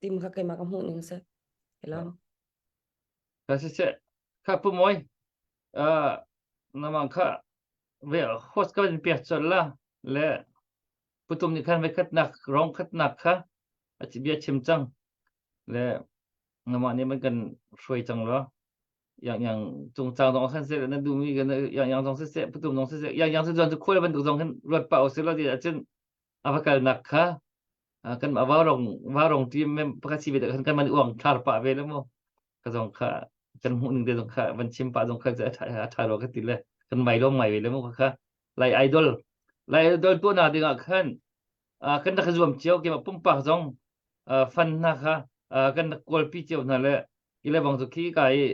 tim kha keimah ka hmuh ning si. Hello. Ka siseh kha pu moi namang kha ve host ka van piak chol la le putum nih khan ve khatnak rong khatnak kha a bia chim cang le namah nih man kan hruai cang lo yang yang cung cang dong khan se na du mi kan yang yang zong se se putum zong se se yang yang se zon cu khual bantuk zong khan ruat pa o se lo ti acun ava kalnak kha kan vau rong vau team mem pakhat si ve kan kan man uang thlar pa ve le mu ka zong kha kan hmuh ning te zong kha van chim pa zong kha a tha ro ka ti le kan mai lom ngai ve le mu kha lai idol lai idol tu na ding ah khan kan rak zuam cio ke pumpak zong fan hna kha kan rak kawlpi cio hna le ile bang zu khi ka i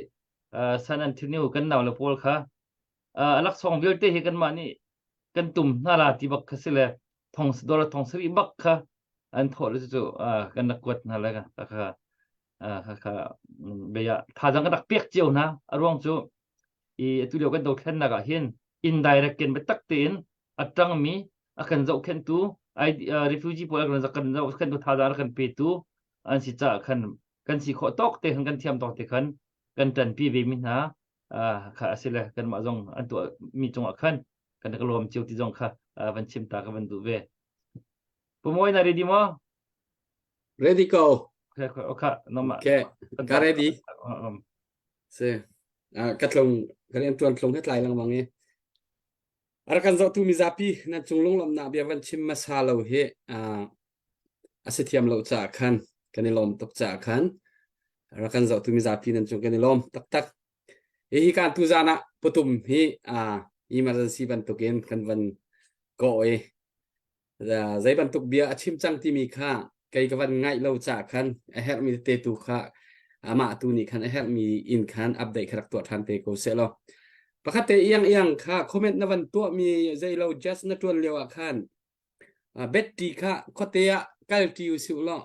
San Antonio kan nau le pawl kha laksawng vialte hi kanmah nih. kan tum hna la ti bak kha si le thong dollar thong sarih bak kha an thawh le cu kan rak kuat hna le kha kha kha kha bia thazang kan rak pek cio hna. A ruang cu i atu lio kan dothlennak ah hin indirect in biatak tein a ṭangmi a kan zohkhenhtu refugee pawl a kan zohkhenhtu thazang a kan petu an si caah khan kan si khawh tawk te khan kan thiam tawk te khan kan ṭanpi ve mi hna kha a si le kanmah zong an tuah mi cungah khan kan ka lawm cio ti zong kha van chim ta ka van duh ve. Pumawi na ready maw? Ready ko. Okay, okay, nama. Okay, ka ready. Si. Ka tlung ka rian tuan tlung he tlai lengmang i. A kan zohtu mizapi nan cung lunglawmhnak bia van chim hmasa lo hi a si thiam lo caah khan kan i lawm tuk caah khan rak kan zohtu mizapi nan cung kan i lawm taktak. Hi kan tu zan ah putum hi emergency bantukin kan van kawh i zei bantuk bia a chim cang timi kha kei ka van ngaih lo caah khan a herhmi tete tu kha amah tu nih khan a herhmi in khan update kha rak tuah ṭhan te ko seh law. Pakhat te iang iang kha comment na van tuahmi zei lo just na ṭuan lio ah khan bet ṭi kha khuate ah kal ṭi usih law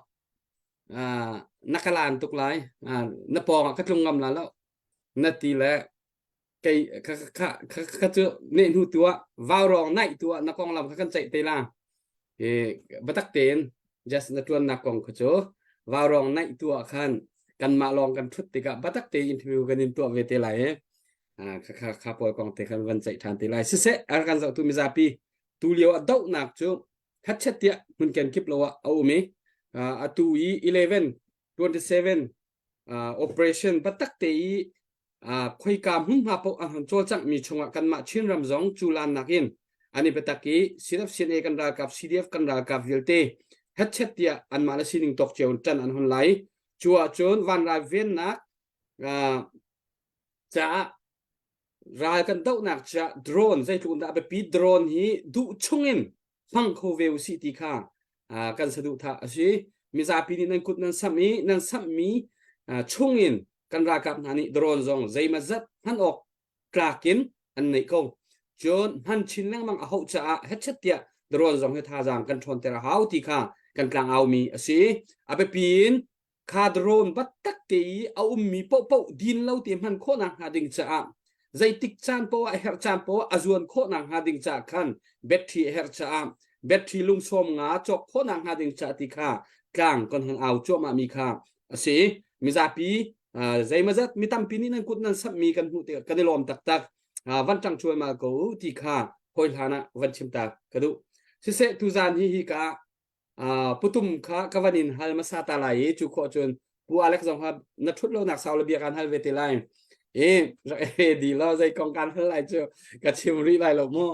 na ka laan tuk lai na pawng ah ka tlung ngam la lo na ti le kei kha kha kha kha cu neh hnu tu ah vaurawng naih tu ah na konglam kha kan ceih te la e batak tein just na tuannak kong kha cu vaurawng naih tu ah khan kanmah lawng kan thut tikah batak te interview kan in tuah ve te lai e kha kha kha pawl kong te khan van ceih than te lai siseh ar kan zoh tu mizapi tu lio ah dohnak cu khatchet tiah hmun kenkip lo ah a um i atu i 11 27 operation batak te i khoika hmunhma paoh an hon cawlcanghmi chungah kanmah Chinram zong culannak in an i biatak i CNF CNA kan ralkap CDF kan ralkap vialte hetchet tiah anmah le sining tawk cio in ṭan an hon lai. Cu ahcun vanrai vennak caah ral kan dohnak caah drone zeitluk in dah a biapi drone hi duh chungin hmang kho ve usih ti kha kan saduhthah a si. Mizapi nih nan kut nan samh i nan samhmi chungin kan ralkap hna nih drone zong zeimazat hman awk tlak in an neih ko. Cun hman chin lengmang a hauh caah hetchet tiah drone zong hi thazaang kan ṭhawnter a hau ti kha kan tlangaumi a si. A biapi in kha drone battak te i a ummi paohpaoh din lo te hman khawhnak hnga ding caah zeitik caan poah a herh caan poah a zuan khawhnak hnga ding caah khan battery a herh caah battery lungsawm nga cawk khawhnak hnga ding caah ti kha tlang kan hon au cuahmah mi kha a si. Mizapi zeimazat mi tampi nih nan kut nan samhmi kan hmuh tikah kan i lawm taktak. Van ṭang cualmal ko u ti kha hawi hlan ah van chim ta ka duh. Siseh tuzaan hi hi ka putum kha ka van in hal hmasa ta lai i cu khawh cun Pu Alex zong kha na ṭhut lonak sau le bia kan hal ve te lai. I rak di lo zei kong kan hal lai cu ka chim rih lai lo mu.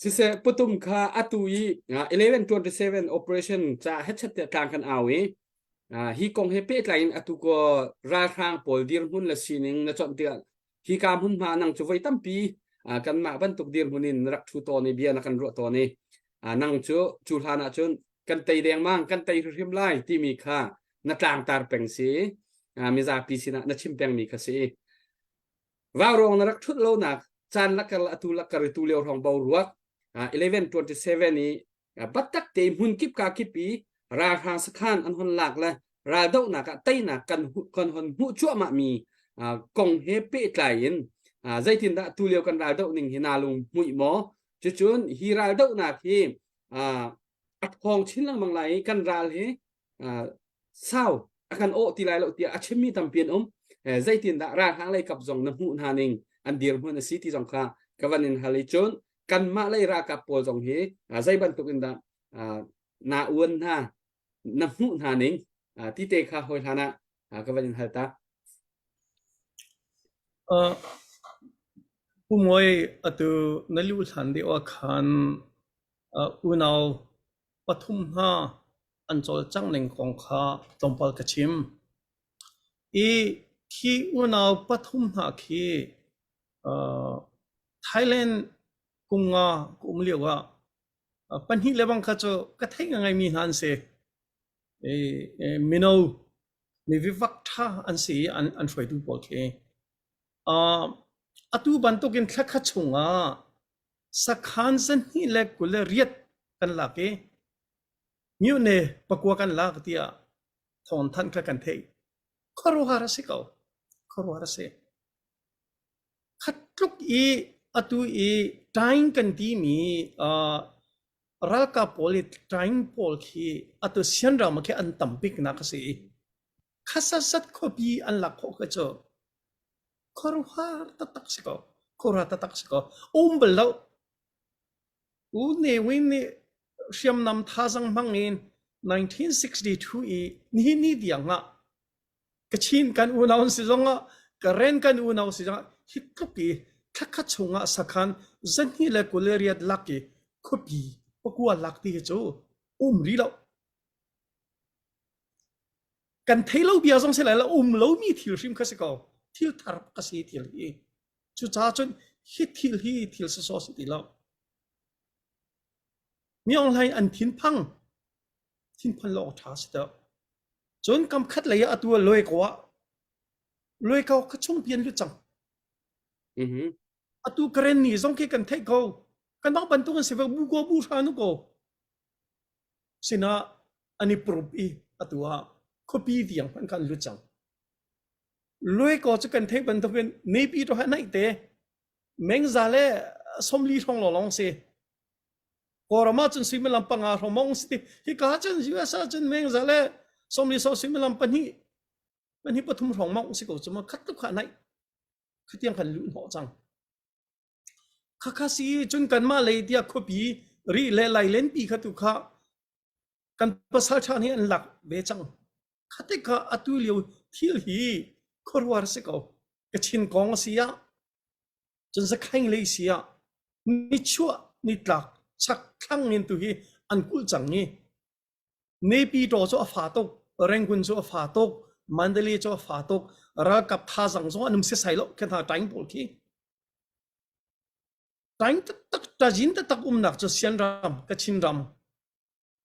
Siseh putum kha atu i 1127 operation ca hetchet te tlang kan au i hi kong he pehtlai in atu ko ralhrang pawl dirhmun le sining na chawnh tikah hika hmunhma nang cu voi tampi kanmah bantuk dirhmun in na rak ṭhu tawn i bia na kan ruah tawn i nang cu cu hlan ah cun kan tei dengmang kan tei hrimhrim lai timi kha na tlangtar peng si mizapi sinah na chim pengmi kha si. Vaurawng na rak ṭhut lonak caan lakar le atu lakar i tu lio hrawng boruak 1127 i Batak te hmun kip ka kip i ralhrang sakhan an hon lak le raldohnak ah teinak kan kan hon hmuh cuahmah mi kong he pehtlai in zeitindah tulio kan raldoh ning hi naa lung hmuih maw? Cucun hi raldohnak hi a thawng chin lengmang lai i kan ral hi sau a kan awh ti lai lo tiah a chimmi tampi an um. Zeitindah ralhrang lei kap zong na hmuh hna ning an dirhmun a si ti zong kha ka van in hal i cun kanmah lei ralkap pawl zong hi zei bantuk in dah naa uan hna na hmuh hna ning ti te kha hawi hlan ah ka van in hal ta. Pu Mawi atu na lu hlan deuh ah khan unau pathum hna an cawlcangh ning kong kha tlawmpal ka chim. I khi unau pathum hna khi Thailand kum nga ka um lio ah pahnih le bang kha cu ka theih ngaingaimi hna an si. Mino mi vivak ṭha an si i an hruaitu pawl khi. Atu bantukin thlakhat chungah. Sakhan 228 kan lak i myone pakua kan lak tiah thawngthanh kha kan theih. Khuaruahhar a si ko. Khuaruahhar a si. Khat tluk i atu i ṭaing kan timi uh, ralkap pawl i ṭaing pawl khi atu Sianram ah khi an tam biknak a si i khasasat khuapi an lak khawh kha cu khuaruahhar taktak si ko. Khuaruahhar taktak si ko. Um bal lo. U Ne Win nih hriamnam thazang hmang in 1962 i nihin ni tiang ah Kachin kan unau an si zongah Karen kan unau si zongah hi tluk i thlakhat chungah sakhan 228 lak i khuapi pakua lak ti hi cu um rih lo. Kan thei lo bia zong si lai lo um lomi thil hrim kha si ko. Thil thar ka si thil hi. Cucaah cun hi thil hi thil sawsawh si ti lo. Mi Aung Hlaing an thinphang. Thinphan lo awk ṭha si deuh. Cun kam khat lei ah atu ah Luaikaw ah Luaikaw kha chungpi an lut cang. Mhm. Atu Karen ni zong khi kan theih ko. Kanmah bantuk an si ve bu ko bu hra nu ko. Sinah an i prup i atu ah khuapi tiang hmanh khan lut cang. Luaikaw cu kan theih bantukin Naypyidaw to ha naih te mengza le somli hrawng lawng si. Kawlram ahcun suimilam panga hrawng mong si ti. Hika cun US ahcun mengza le somli so suimilam pahnih pahnih pathum hrawng mong si ko cu ma khat tuk kha naih khatiang kan luh hnawh cang. Khakha si cun kanmah lei tiah khuapi ri le lailenpi kha tu kha kan pasal ṭha nih an lak ve cang. Khate kha atu lio thil hi khuaruar si ko. Kachin kong a si ah cun zakhaing lei si ah nichuah nitlak chak thlang in tu hi an kulh cang i Naypyidaw cu a fa tuk Rangoon cu a fa tuk Mandalay cu a fa tuk ralkap thazang zong an um sesai lo khi hna taing pawl khi taing taktak tajin taktak umnak cu Sian ram Kachin ram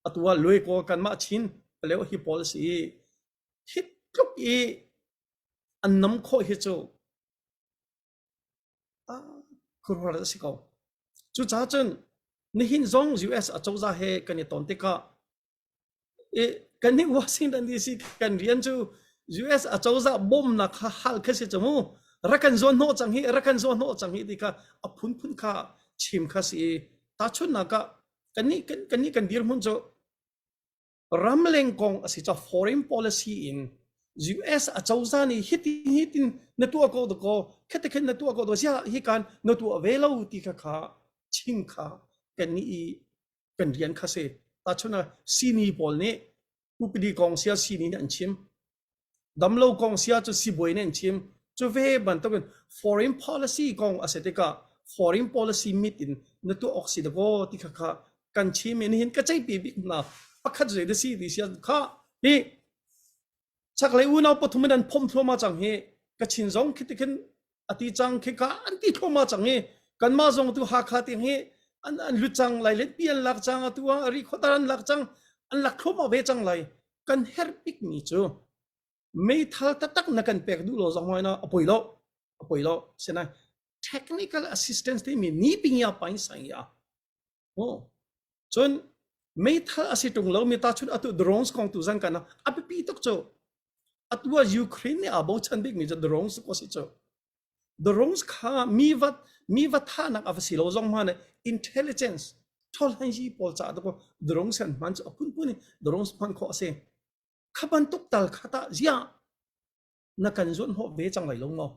atu ah Luaikaw kanmah Chin paleo hi pawl si i hi tluk i an nam khawh hi cu khuaruahhar a si ko. Cucaah cun nihin zong US acozah he kan i ton tikah i kan nih Washington DC kan rian cu US acozah bawmnak kha hal kha si cu mu. Rak kan zuan hnawh cang hi, rak kan zuan hnawh cang hi ti kha a phunphun kha chim kha si i tahchunhnak ah kannih kan kannih kan dirhmun cu ramleng kong a si ca foreign policy in US acozah nih hitin hitin na tuah ko dakaw khete khin na tuah ko do sia hi kan na tuah ve lo ti kha kha chim kha kan nih i kan rian kha si tahchun ah sini pawl nih upadi kong sia sini nih an chim Damlo kong si ahcun sibawi nih an chim. Cu ve bantukin foreign policy kong a si tikah foreign policy mit in na tuah awk si dakaw ti kha kha kan chim i nihin ka ceihpi bik hna pakhat zei da si ti si ahcun kha hi chaklei unau pathum in an phomh thluahmah cang hi Kachin zong khi tikhin a ti cang khi ka an ti thluahmah cang i kanmah zong tu Hakha tiang hi an an lut cang lai letpi an lak cang atu ah ri khuatar an lak cang an lak thluahmah ve cang lai kan herh bikmi cu meithal taktak na kan pek duh lo zong na a poi lo a poi lo sinain technical assistance timi ni ping ya pain sang ya oh cun meithal a si tung lo mi ta chun atu drones kong tu zang kan a biapi tuk cu atu ah Ukraine nih aa bochan bik mi cu drones ko si cu drones kha mi va mi va thahnak a va si lo zong hma ne intelligence tholhan yi pawl ca to drones an hman cu a phunphun in drones hman khawh a si kha bantuk tal kha ta zia na kan zuan hnawh ve cang lai lo maw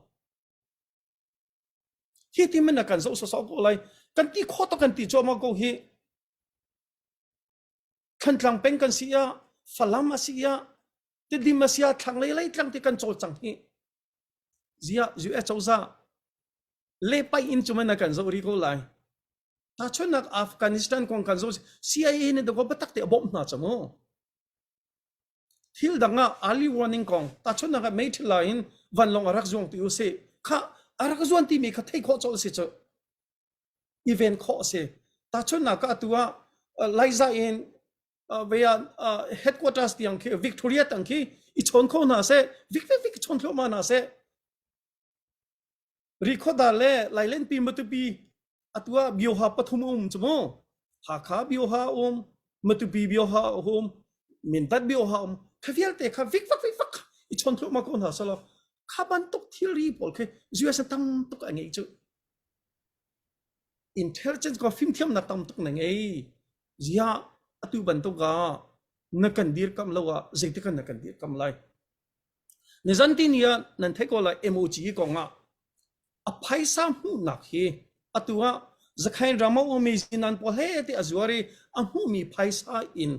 Hi ti man na kan zoh sawsawh ko lai. Kan ti khawh to kan ti cuahmah ko hi. Thantlang peng kan si ah, Falam a si ah, Tidim a si ah, thlanglei lei tlang ti kan cawlcang hi. Zia US cozah le pai in cu man na kan zoh rih ko lai. Tahchunhnak Afghanistan kong kan zoh CIA nih dakaw biatak te a bawmh hna cu mu. Thil dang ah early warning kong tahchunhnak ah meithil la in vanlawng a rak zuang ti usih kha a rak zuan timi kha theih khawh colh si cu i ven khawh a si. Tahchunhnak ah atu ah Laiza in vei ah headquarters tiang khi Victoria tang khi i chawn kho hna seh vik vik vik chawn thluahmah hna seh Rikhoda le Lailenpi Matupi. Atu ah bioha pathum a um cu mu. Hakha bioha a um, Matupi bioha a um, Mindat bioha a um. Kha vialte kha vikvak vikvak i chawn thluahmah ko hna selaw kha bantuk thilri pawl khi US tam tuk a ngei cu. Intelligence ko fimthiamnak tam tuk na ngei. Ziah atu bantuk ah na kan dirkamh lo ah zeitik ah na kan dirkamh lai? Nizan tini ah nan theih ko lai MOG kong ah a phaisa hmuhnak hi atu ah Zakhain ram a ummi zinan pawl he ti a zuar i a hmuhmi phaisa in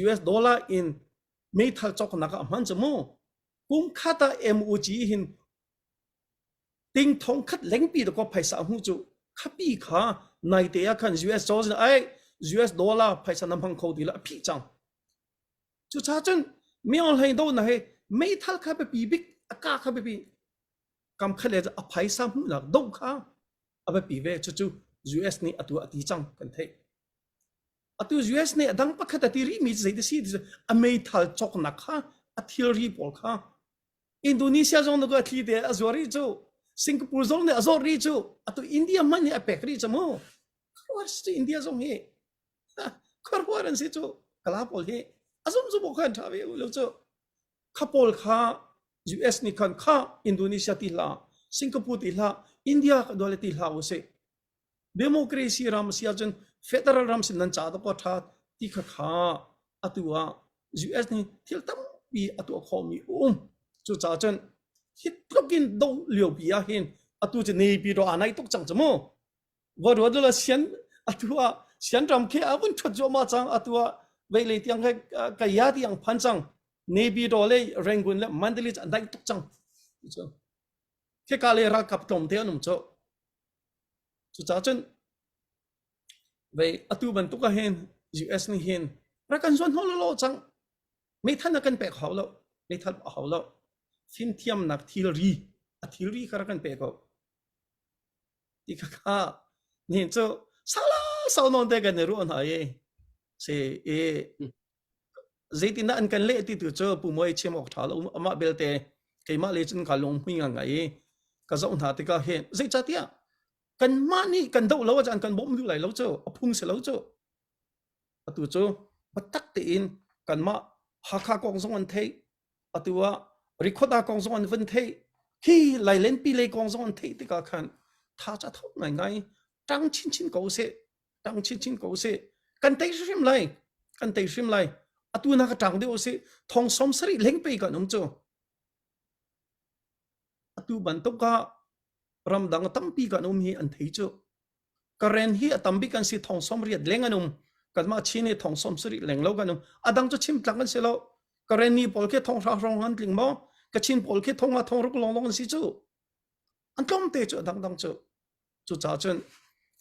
US dollar in meithal cawknak ah a hman cu mu. Kum khat ah MOG hin ting thong khat lengpi da ko phaisa a hmuh cu khapi kha naite ah khan US cozah ai US dollar phaisa na hmang kho ti la a phih cang. Cucaah cun Myo Hlaing do na he meithal kha biapi bik a ka kha biapi kam khat le a phaisa hmuhnak do kha a biapi ve cucu US nih atu a ti cang kan theih. Atu US nih a dang pakhat a ti rihmi cu zei si ti a meithal cawknak kha a thilri pawl kha Indonesia zong nu a thli te a zuar rih cu Singapore zong nih a zawr rih cu atu India hmanh nih a pek rih cu mu khuaruahar si India zong hi khuaruahar an si cu kala pawl hi a zum zum khan tha ve lo cu kha pawl kha US nih khan kha Indonesia ti hlah Singapore ti hlah India ka dole ti hlah u si democracy ram si ahcun federal ram sin nan ca to ko tha ti kha kha atu ah US nih thil tampi a tuah khawhmi um cu caah cun hi tluk in do lio pi ah hin atu cu nei pi ro a nai tuk cang cu mu va ruat la sian atu ah sian ram khi a vun ṭhut zuahmah cang atu ah veilei tiang he kaya tiang phan cang Navy do le Rangoon le Mandalay an daih tuk cang khika le ralkap tlawmte an um cu cucaah cun vei atu bantuk ah hin US nih hin rak kan zuan hnaw lo cang meithal na kan pek hau lo meithal a hau lo fimthiamnak thilri a thilri kha rak kan pe ko ti kha kha nihin cu sala sau nawn te kan i ruah hna i si i zeitindah an kan leh ti tu cu pu Muai chim awk ṭha lo amah belte keimah le cun ka lung hmui ngai i ka zoh hna tikah hin zeicahtiah kanmah nih kan doh lo ahcun kan bawmh duh lai lo cu a phung si lo cu atu cu biatak tein kanmah Hakha kong zong an theih atu ah Rikhoda kong zong an vun theih hi Lailenpi lei kong zong an theih tikah khan tha ca tho ngaingai ṭang chinchin ko seh ṭang chinchin ko seh kan tei hrim lai kan tei hrim lai atu na ka ṭang deuh usih thong som sarih leng pe kan um cu atu bantuk ah ramdang tampi kan um hi an thei cu Karen hi a tam bik an si thong som riat leng an um kanmah Chin hi thong som sarih leng lo kan um adang cu chim tlak an si lo Karen ni pawl khi thong hra hrawng an tling maw Kachin pawl khi thong a thong ruk long long an si cu an tlawm te cu adang dang cu cucaah cun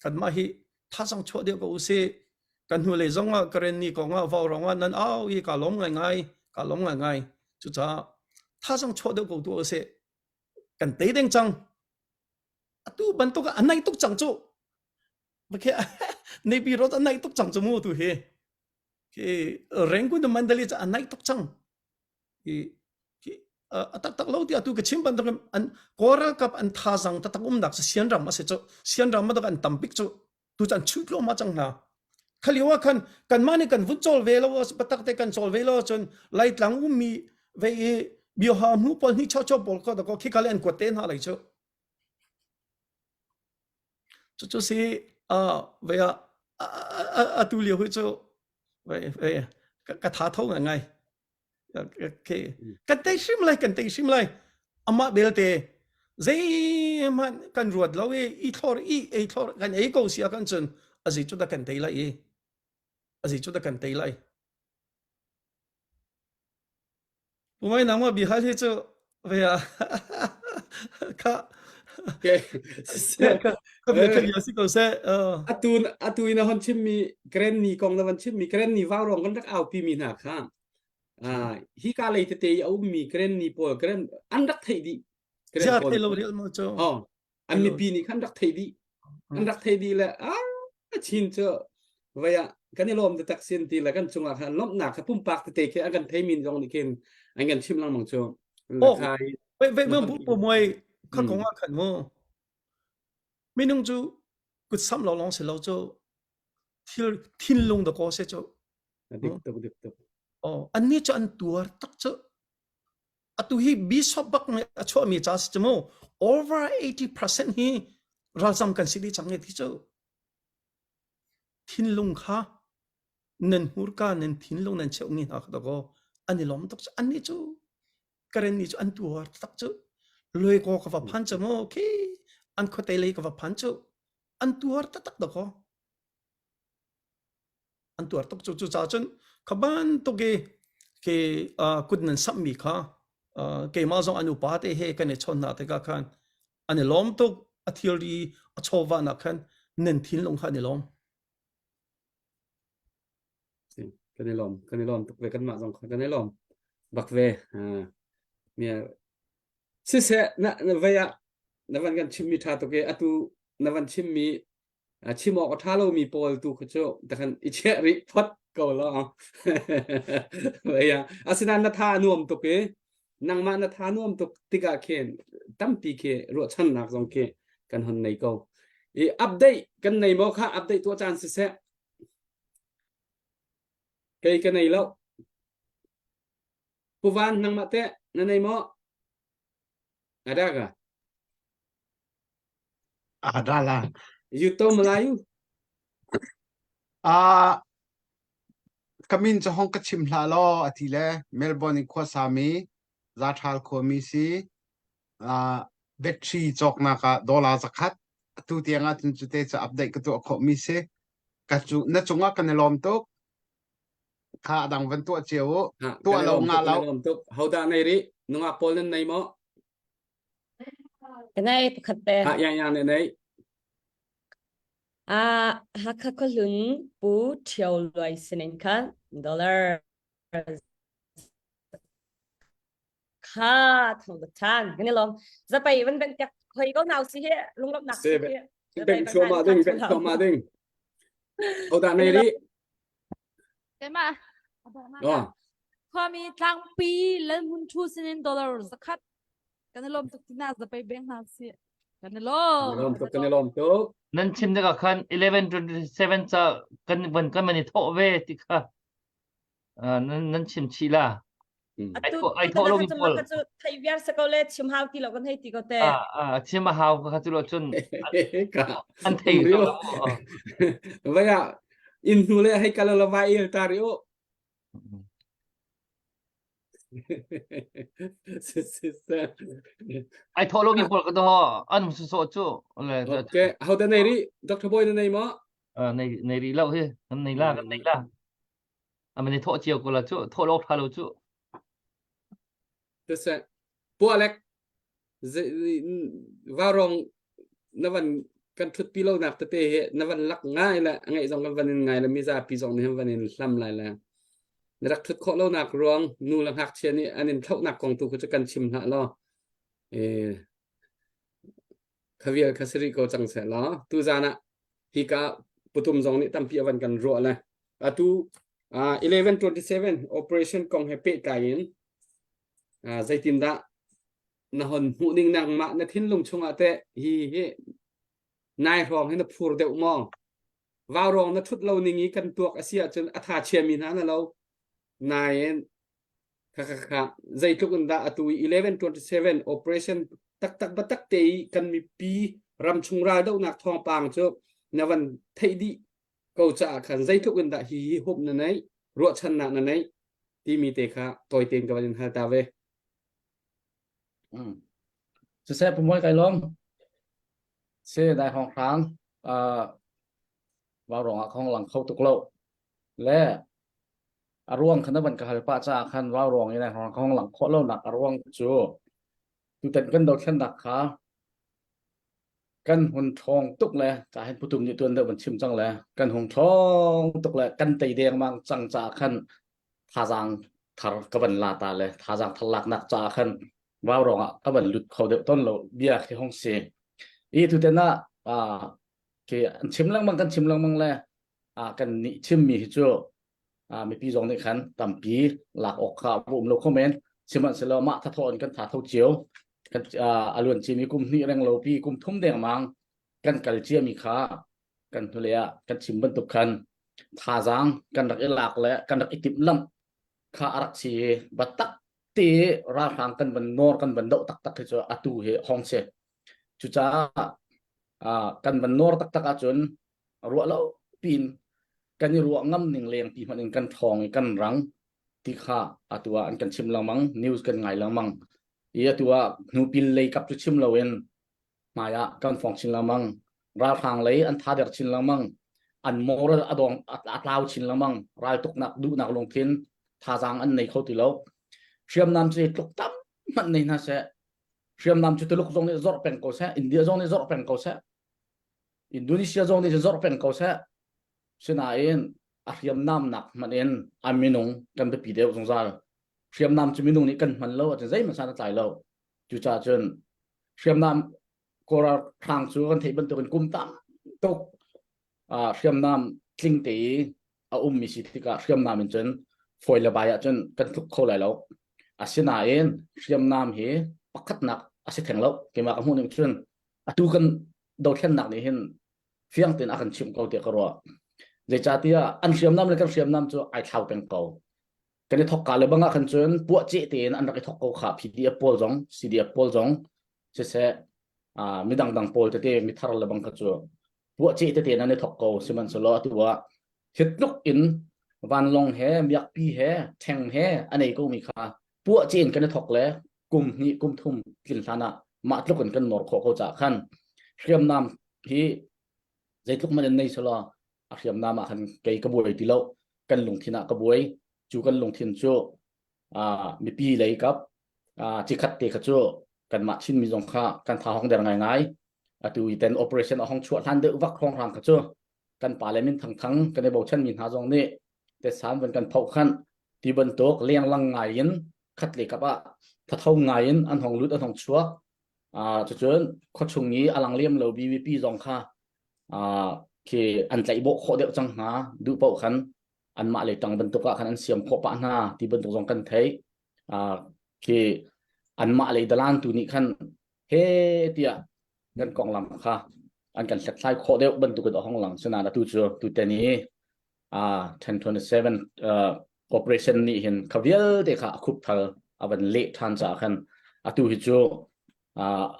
kanmah hi thazang chuah deuh ko usih kan hnu lei zong ah Karen ni kong ah vau rong ah nan au i ka lawm ngai ngai ka lawm ngai ngai cucaah thazang chuah deuh ko tu usih kan tei deng cang atu bantuk ah a naih tuk cang cu Navy road a naih tuk cang cu mu tu hi khi Rangoon Mandalay cu a naih tuk cang hi a taktak lo ti atu ka chim bantuk an Kawl ralkap an thazang taktak umnak cu Sian ram a si cu Sian ram ah an tam bik cu tu cu an chuh tluahmah cang hna khalio ah khan kanmah nih kan vun cawl ve lo patak te kan cawl ve lo cun Laitlang ummi ve i bioha hmu pawl hni cho cho pawl ko da ko khika le an kuat te hna lai cu Cucu si vei ah atu lio hi cu vei ka tha tho ngaingai. Kan tei hrim lai, kan tei hrim lai. Amah belte zeihmanh kan ruat lo i i thlor i ei thlor kan ei ko si ah kan cun a zei cu dah kan tei lai i a zei cu dah kan tei lai. Pumai nangmah bihal hi cu ve ah kha Okay. kha kha bia kha bia si ko seh. Atu atu in a hon chimmi Granny kong na van chimmi Granny vau rong kan rak aupi mi hna kha ah hi ka lei tete i a ummi Granny pawl Gran an rak theih dih Gran Zia thei lo rial mo cu. Oh an mipi nih khan rak theih dih an rak theih dih le ah chin cu vei ah kan i lawm taktak sin ti le kan cungah khan lawmhnak kha pumpak tete khi an kan thei min zong nih khin an kan chim lengmang cu oh wei wei bu pu muai kha kong ah khan mu minung cu Kut samh lo lawng si lo cu thil thinlung dakaw si cu. Dik tuk dik tuk. Oh, annih cu an tuar tak cu. Atu hi bishop bak nih a chuahmi ca si cu mu over 80% hi ralzam kan si dih cang ti cu. Thinlung kha nan hmurka nan thinlung nan cheuhmi hna kha dakaw an i lawm tuk cu annih cu Karen nih cu an tuar tak cu Luaikaw ka va phan cu mu khi an khuate lei ka va phan cu an tuar taktak dakaw an tuar tuk cu cucaah cun kha bantuk i khi kut nan samhmi kha keimah zong an upa te he kan i chawn hna tikah khan an i lawm tuk a thilri a chawva nak khan nan thinlung kha an i lawm Kan i lawm kan i lawm tuk ve kanmah zong kha kan i lawm bak ve siseh na na vei ah na van kan chimmi ṭha tuk i atu na van chimmi chim awk a ṭha lomi pawl tu kha cu takhan i chiah rih phot ko law vei ah asinain na tha a nuam tuk i nangmah na tha nuam tuk tikah khin tampi khi ruahchannak zong khi kan hon nei ko i update kan nei maw kha update tuah caan siseh kei ka nei lo Puvan nangmah teh na nei maw ada ka Ada lah. You tahu Melayu? Ah, ka min cu hong ka chim hlah law a ti le Melbourne in khuasami Zaṭhal khuami si ah battery cawknak ah dollar zakhat atu tiang ah cun cute cu update ka tuah khawhmi si. Ka cu na cungah kan i lawm tuk. Kha a dang van tuah cio u. Ha, Tuah kan i lo lawm nga tuk, kan lo. i lawm tuk. Hodah nei rih? Nungak pawl nan nei maw? Ka nei pakhat te. Ha, yang yang ne nei. Ah, Hakha khuahlun Pu Ṭhio Luai sinin khan dollar kha thong dak chan kan i lawm. Zapai van ben tek hoi ko nau si hi lunglawmhnak si hi. Beng thluahmah ding, beng thluahmah ding. Hodah nei rih? Keimah. Oh. Khuami tlangpi Lalhmun Thu sinin dollar zakhat kan i lawm tuk tina zapai beng hna si. Kan i lawm. Kan i lawm tuk, kan i lawm tuk. Nan chim tikah khan 1127 ca kan van kan man i thawh ve ti kha nan nan chim chih la. Ai thawh ai thawh lo mi pawl. Cu thei viar sa ko le chim hau ti lo kan hei ti ko te. Ah ah chim a hau kha cu lo cun an thei ko. Vaya in hnu le hei kal lo vai il ta ri u. Ai thawh lo mi pawl ka do an su so cu. Okay, how da nei ri Dr. Boy na nei ma? Nei nei ri lo hi, kan nei la kan nei la. Amani thawh cio ko la cu, thawh lo tha lo cu. Tese Pualek varong na van kan thut pi lo nak tete hi na van lak ngai le ngai zong kan van in ngai le mizapi zong nih van in hlam lai le na rak thut khawh lo nak ruang nu le ngakchia nih an in thlauh nak kong tu khu cu kan chim hlah law eh khavial kha siri ko cang seh law tu zan ah hika putum zong nih tampi avan kan ruah le atu 1127 operation kong he pehtlai in zeitindah na hon hmuh ning nangmah na thinlung chungah teh hi hi nai hrawng hi na phur deuh maw vaurawng na thut lo ning i kan tuak a si ahcun a tha chiami hna na lo nain kha kha kha zeitluk in dah atu i 1127 operation taktak batak te i kan mipi ramchung ral dohnak thawngpang cu na van theih dih ko caah khan zeitluk in dah hi hi hup na neih ruahchannak na neih timi te kha tawi tein ka van in hal ta ve. Mm. Siseh pumoi kai lawm. Se dai hong hrang uh, vau rong ah khong lang kho tuk lo. Le a ruang khan van ka hal pa cha khan vau rong in hong khong lang kho lo nak a ruang cu tutan kan do thlen nak kha kan hun ṭhawng tuk le ka hin putum nih tuan deuh van chim cang le kan hung ṭhawng tuk le kan tei dengmang cang caah khan thazaang thar ka van la ta le thazaang thar laknak caah khan vaurawng ah ka van lut kho deuh ton lo bia khi hong si i tuten ah khi an chim lengmang kan chim lengmang le kan nih chimmi hi cu mipi zong nih khan tampi lak awk kha a um lo kho men sihmanhsehlaw mah thathaw in kan tha tho cio kan a luan cimi kum hnih reng lo pi kum thum dengmang kan kal ciami kha. Kan hnulei ah kan chim bantuk khan thazaang kan rak i lak le kan rak i timhlamh kha a rak si i biatak te ralhrang kan van nawr kan van doh taktak hi cu atu hi hong si. Cucaah kan van nawr taktak ahcun ruah lo piin kan i ruah ngam ning leng pi hmanh in kan ṭhawng i kan rang ti kha atu ah an kan chim lengmang news kan ngai lengmang i atu ah hnupil lei kap cu chim loin hmai ah kan fong chin lengmang ralhrang lei an tha der chin lengmang an moral a dong a tlau chin lengmang raltuknak duhnak lungthin thazaang an nei kho ti lo hriamnam cu tluk tam hmanh nei hna seh hriamnam cu Tuluk zong nih zorh peng ko seh India zong nih zorh peng ko seh Indonesia zong nih zorh peng ko seh sinain a hriamnam nak hmanh in a minung kan biapi deuh zungzal hriamnam cu minung nih kan hman lo ahcun zeihmanh san a tlai lo cucaah cun hriamnam Kawl ralhrang cu kan theih bantukin kum tam tuk hriamnam tling te i a ummi si tikah hriamnam in cun fawi le bai ahcun kan tluk kho lai lo. Asinain hriamnam hi pakhatnak a si theng lo. Keimah ka hmuh ning cun atu kan dothlennak nih hin fiang tein a kan chimh ko tiah ka ruah. Zeicahtiah an hriamnam le kan hriamnam cu ai thlau peng ko. Kan i thok ka le bang ah khan cun puah ceh tein an rak i thok ko kha PDF pawl zong CDF pawl zong siseh midang dang pawl tete mithar le bang kha cu puah ceh tete nan i thok ko sihmanhsehlaw atu ah hitluk in vanlawng he miakpi he ṭheng he a nei ko mi kha puah ceh in kan i thok le kum hnih kum thum tlin hlan ah mah tluk in kan nawr khawh ko caah khan hriamnam hi zeitluk man in nei selaw a hriamnam ah khan kei ka buai ti lo kan lungthin ah ka buai cu kan lungthin cu mipi lei kap cikhat te kha cu kanmah Chinmi zong kha kan tha hong der ngaingai atu i ten operation a hong chuah hlan deuh vak hrawng hrang kha cu kan pa le min thang thang kan i bochan mi hna zong nih te san van kan phoh khan ti bantuk lenglang ngai in khat le kap ah thatho ngai in an hong lut an hong chuak cucun khuachung i a lang liam lo BVP zong kha khi an tlaih bawh khawh deuh cang hna duh paoh khan anmah lei ṭang bantuk ah khan an siam khawh pah hna ti bantuk zong kan theih. Khi anmah lei dalan tu nih khan he tiah kan konglam kha an kan hlathlai khawh deuh bantuk in a hong lang sinain atu cu tuten i 1027 operation nih hin kha vialte kha a khup thal a van leh ṭhan caah khan atu hi cu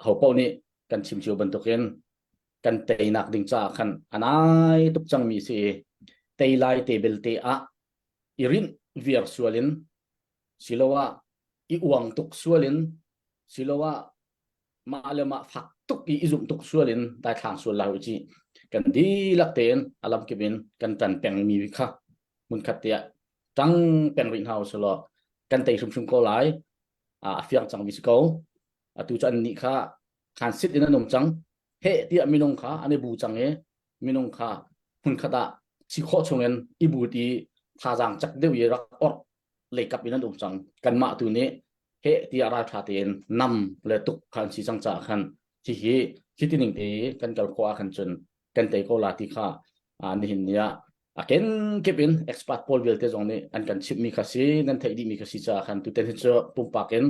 ho paoh nih kan chim cio bantukin kan teinak ding caah khan a nai tuk cangmi si i tei lai te belte ah i rinh viar sual in siloah i uang tuk sual in siloah mah le mah fak tuk i i zumh tuk sual in daithlang sual lai u ci kan dihlak tein a lamkip in kan tan pengmi kha hmunkhat te ah tang peng rih hna usulaw kan tei hrimhrim ko lai a fiang cangmi si ko atu cu an nih kha khan sit in an um cang heh tiah minung kha an i bu cang i minung kha hmunkhat ah si khawh chungin i but i thazaang cak deuh i rak orh leikap in an um cang kanmah tu nih heh tiah ralṭha tein nam le tuk kha an si cang caah khan hihi hi tining te kan kal khawh ah khan cun kan tei ko la ti kha nihin ni ah a kenkip in expert pawl vialte zong nih an kan chimhmi kha si nan theih dihmi kha si caah khan tuten hi cu pumpak in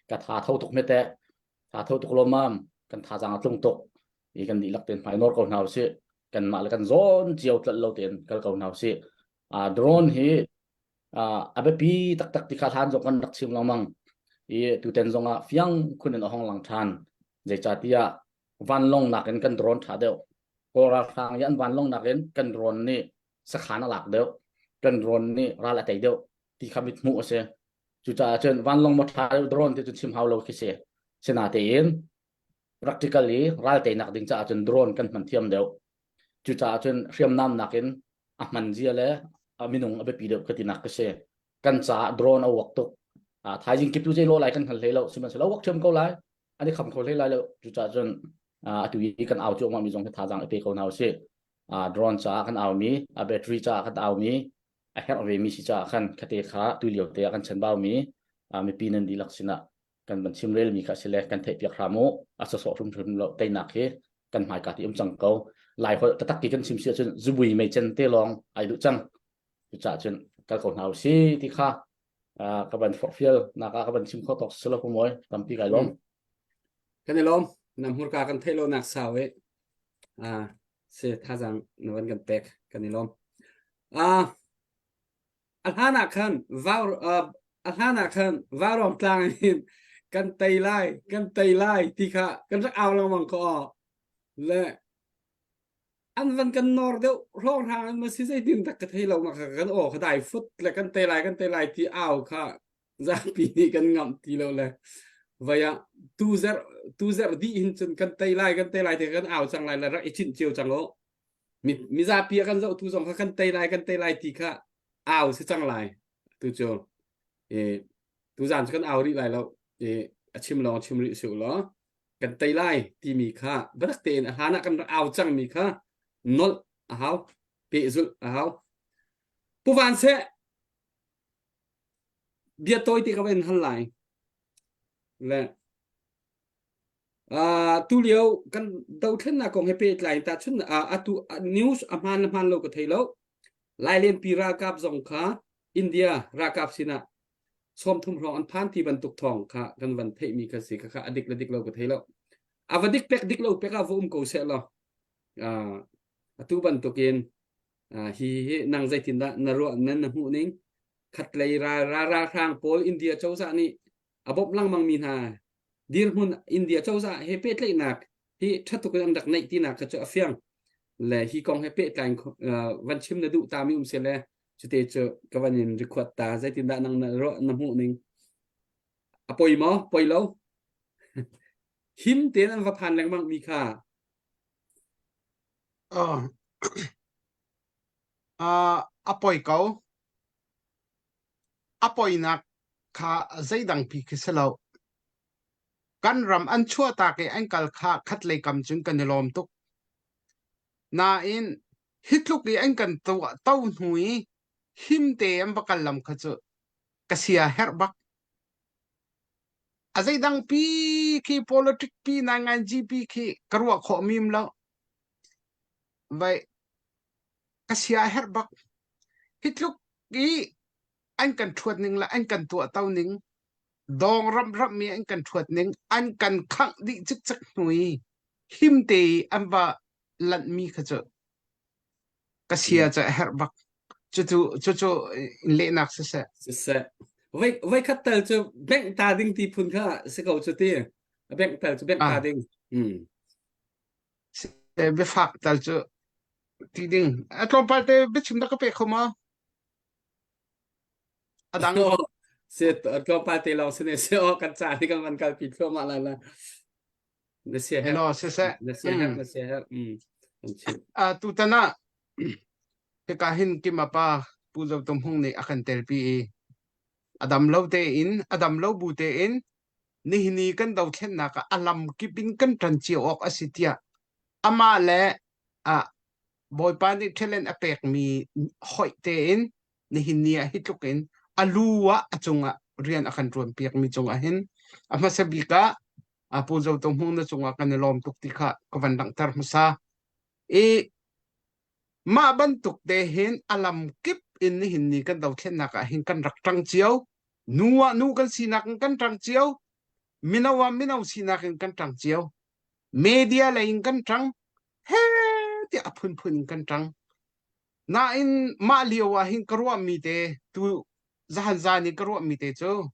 ka tha tho tuk hme teh tha tho tuk lawmmam kan thazaang a tlung tuk i kan dihlak tein hmai nawr ko hna usih kanmah le kan zawn cio tlolh lo tein kal ko hna usih drone hi a biapi taktak ti kha hlan zong kan rak chim lengmang i tuten zong ah fiang khun in a hong lang ṭhan zeicahtiah vanlawng nakin kan drone ṭha deuh Kawl ralhrang i an vanlawng nakin kan drone nih sakhan a lak deuh kan drone nih ral a tei deuh ti kha mit hmuh a si Cucaah cun vanlawng maw ṭha deuh drone ti cu chim hau lo khi si. Sinatein practical i ral teinak ding caah cun drone kan hman thiam deuh. Cucaah cun hriamnam nakin a hman zia le a minung a biapi deuh ka tinak ka si. Kan caah drone a uak tuk. Thaizing kip tu zei lo lai kan hngal hlei lo. Sihmanhsehlaw uak thiam ko lai. An i kham kho hlei lai lo. Cucaah cun atu i kan au cuahmah mi zong hi thazaang i pe ko hna usih. Drone caah kan aumi, a battery caah kan aumi, a herh vemi si caah khan khate kha tu lio te ah kan chanbaumi mipi nan dihlak sinah kan van chimrelmi kha si le kan theihpiak hram u a sawsawh hrimhrim lo teinak hi kan hmaika ti um cang ko lai holh taktak ti kan chim si ahcun zubui meicen te lawng ai duh cang cucaah cun kal ko hna u si ti kha ka van forhfial nak ah ka van chim kho tawk silo ko moi tampi kai lawm kan i lawm na hmurka kan theih lo nak sau e. Si thazang na van kan pek kan i lawm. Ah a hlan ah khan vau a hlan ah khan vaurawng tlang in kan tei lai kan tei lai ti kha kan rak au lengmang ko le an van kan nor deuh hrawng hrang an ma si zeitin tak ka thei lo ma kha kan aw kha dai fut le kan tei lai kan tei lai ti au kha zapi nih kan ngamh ti lo le vai ah tu zer tu zer dih hin cun kan tei lai kan tei lai ti kan au cang lai le rak i chinh cio cang o mi mizapi a kan zoh tu zong kha kan tei lai kan tei lai ti kha au si cang lai tu cu e tu zan cu kan au rih lai lo e a chim lawng chim rih su law kan tei lai timi kha biatak tein a hlan ah kan rak au cangmi kha nolh a hau pehzulh a hau Pu Van Seh bia tawi te ka van hal lai le uh, tu lio kan dothlennak kong he pehtlai ta chun uh, atu news a hmaan le hmaan lo ka thei lo Lailen pi ralkap zong kha India ralkap sinah 30 hrawng an phan ti bantuk thawng kha kan van theihmi kha si kha kha a dik le dik lo ka thei lo a va dik pek dik lo pek ah va um ko seh law uh, atu bantukin uh, hi hi nang zeitin dah na ruah nan na hmuh ning khatlei ral ralhrang pawl India cozah nih a bawmh lengmang mi hna dirhmun India cozah he pehtlaihnak hi ṭha tuk in an rak neih tinak kha cu a fiang le hi kong he pehtlai van chim na duh ta mi um se le cute cu ka van in record ta zeitindah nang na ruah na hmuh ning a poi maw poi lo him tein an va phan lengmang mi kha Uh, uh, a poi ko. A poinak kha zeidang pi khi si lo. Kan ram an chuahtak i an kal kha khatlei kam cun kan i lawm tuk. Nain hi tluk i an kan tuah to hnu i himte an va kal lam kha cu ka sia herh bak. A zeidang pi khi politic pi nai GP khi ka ruah khawh mim lo. Vai ka sia herh bak. Hi tluk i an kan ṭhuat ning le an kan tuahto ning dawng ramramh mi an kan ṭhuat ning an kan khangh dih cikcek hnu i him te i an va lanh mi kha cu ka sia cu a herh bak. Cucu cucu in lehnak siseh. Siseh. Voi voi khat tal cu bengh ta ding ti phun kha si ko cu ti. A bengh tal cu bengh ta Ah. ding. Hmm. Biafak tal cu ti ding. A tlawmpal te biachim na ka pe kho maw? A dang. Se tlawmpal te lawng sine se o kan ca ni kan van kalpi thluahmah lai la. Na sia herh. Hello, siseh. Na sia herh, na sia herh. Mm. Kan chim. Uh, tutan ah hika hin Kimapa Pu Zo Tum Hung nih a kan telpi i a dam lo tein a dam lo bu tein nihin i kan dothlennak ah a lam kip in kan ṭan cio awk a si tiah amah le ah Bawipa nih talent a pekmi hoih tein nihin ni ah hi tluk in a lu ah a cungah rian a kan ṭuan piakmi cungah hin a hmasa bik ah a Pu Zo Tum Hmung na cungah kan i lawm tuk ti kha ka van langhter hmasa. I mah bantuk te hin a lam kip in nihin ni kan dothlennak ah hin kan rak ṭang cio. Nu ah nu kan sinak in kan ṭang cio. Mino ah mino sinak in kan ṭang cio. Media lei in kan ṭang. He tiah a phunphun in kan ṭang. Nain mah lio ah hin ka ruahmi te tu zahan zan i ka ruahmi te cu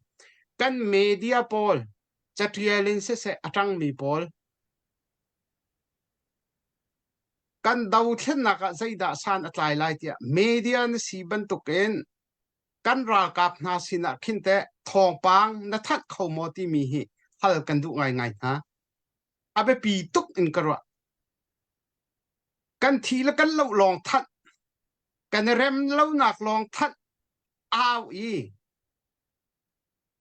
kan media pawl catial in siseh a ṭangmi pawl kan dothlennak ah zeidah san a tlai lai tiah media na si bantukin kan ralkap hna sinah khin teh thawngpang na thanh kho maw timi hi hal kan duh ngaingai hna. A biapi tuk in ka ruah. Kan thi le kan loh lawng thanh, kan i rem lonak lawng thanh au i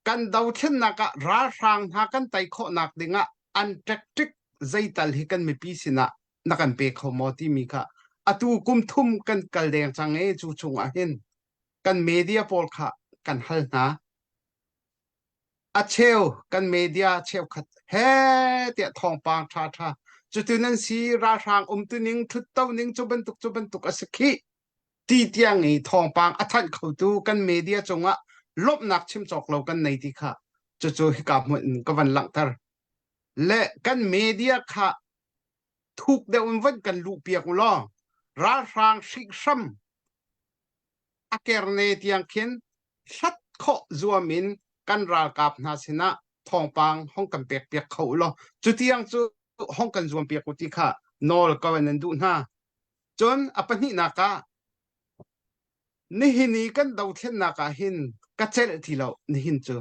kan dothlennak ah ralhrang hna kan tei khawhnak dingah an tactic zeital hi kan mipi sinah na kan pe kho maw timi kha atu kum thum kan kal deng cang i cu chungah hin kan media pawl kha kan hal hna. A cheu kan media cheukhat he tiah thawngpang ṭha ṭha cutu nan si ralhrang umtuning ṭhutto ning cu bantuk cu bantuk a si khih ti tiang i thawngpang a thanh khotu kan media cungah lawmhnak chim cawk lo kan nei ti kha cucu hika hmun in ka van langhter le kan media kha. Thuk deuh in van kan luh piak u law ralhrang hrihhram a kerne tiang khin hlat khawh zuam in kan ralkap hna sinah thawngpang hong kan pek piak kho u law cutiang cu hong kan zuam piak u ti kha nawl ko nan duh hna. Cun a pahnihnak ah nihin i kan dothlennak ah hin ka celh ti lo nihin cu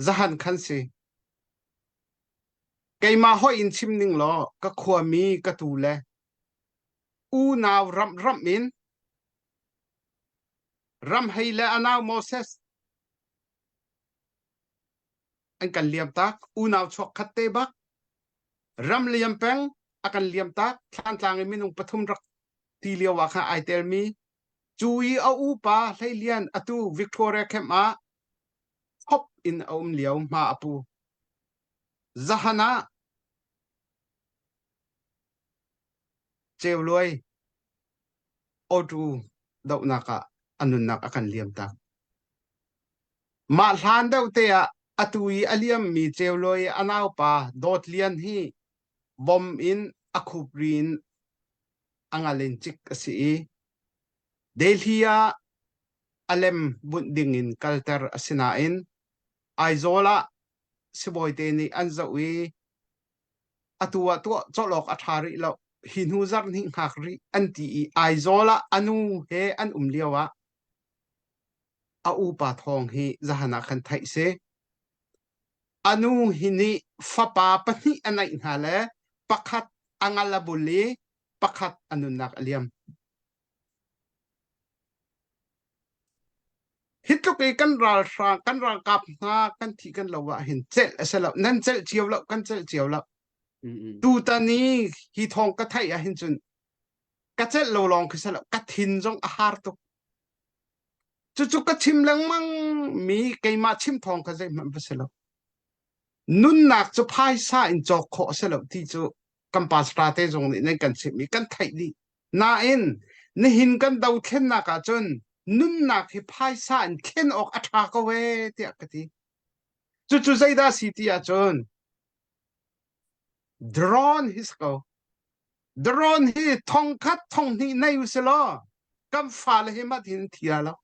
zahan khan si. Keimah hoih in chim ning law ka khuami ka tu le unau ramh ramh in Ramhei le a nau Moses an kan liam tak unau chuak khat te bak ram liam peng a kan liam tak thlantlang in minung pathum rak ti lio ah khan ai telmi cu i a upa Hleilian atu Victoria camp ah thop in a um lio hma a pu zahan ah Ceuluai awtu dohnak ah a nunnak a kan liam tak. Mah hlan deuh te ah atu i a liammi Ceuluai a naupa Dawt Lian hi bom in a khupri in a ngal in cik a si i Delhi ah a lem bunh ding in kalter a si nain Aizawl ah sibawite nih an zoh i atu ah tuah colh awk a ṭha rih lo hi hnu zarh hnih hngak rih an ti i Aizawl ah a nu he an um lio ah a upa thawng hi zahan ah khan theih si. A nu hi nih fapa pahnih a neih hna le pakhat a ngal a bul i pakhat a nunnak a liam. Hi tluk i kan ralhrang kan ralkap hna kan thi kan lo ah hin celh a si lo. Nan celh cio lo, kan celh cio lo. Tutan i hi thawng ka theih ah hin cun ka celh lo lawng khi si lo, ka thin zong a har tuk. Cucu ka chim lengmang mi keimah chim thawng kha zeihmanh va si lo. Nunnak cu phaisa in cawk khawh a si lo ti cu kan pastor te zong nih nan kan chimh i kan theih dih. Nain nihin kan dothlennak ahcun nunnak hi phaisa in thlen awk a ṭha ko ee tiah ka ti. Cucu zeidah si ti ahcun drone hi si ko. Drone hi thongkhat thonghnih nei u si law kan fale hi mah hin thi lo.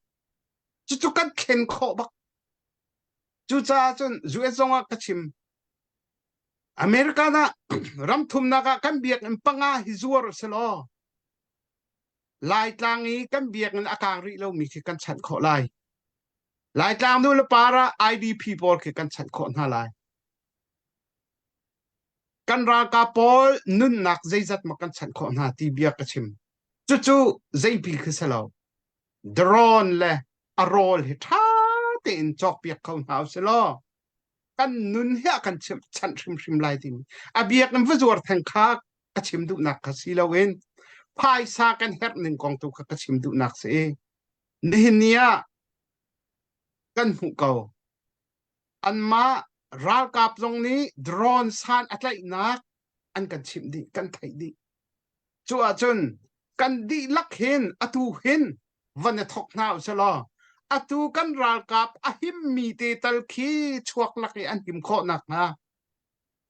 Cucu kan thlen khawh bak. Cucaah cun US zong ah ka chim. American ah ram thumnak ah kan biakinn panga hi zuar u si law Laitlang i kan biakinn a kang rih lomi khi kan chanh khawh lai. Laitlang nu le par ah IDP pawl khi kan chanh khawh hna lai. Kan ralkap pawl nunnak zeizat maw kan chanh khawh hna ti bia ka chim. Cucu zeipi khi si lo. Drone le a rawl hi ṭha tein cawkpiak kho hna u si law kan nun hi a kan chanh hrimhrim lai timi a biakinn va zuar theng kha ka chim duhnak kha si loin phaisa kan herh ning kong tu kha ka chim duhnak si nihin ni ah kan hmuh ko anmah ralkap zong nih drone san a tlaihnak an kan chimh dih kan theih dih Cu ahcun kan dihlak hin atu hin van i thok hna usih law atu kan ralkap a himmi te tal khi chuak lak i an him khawh nakhnga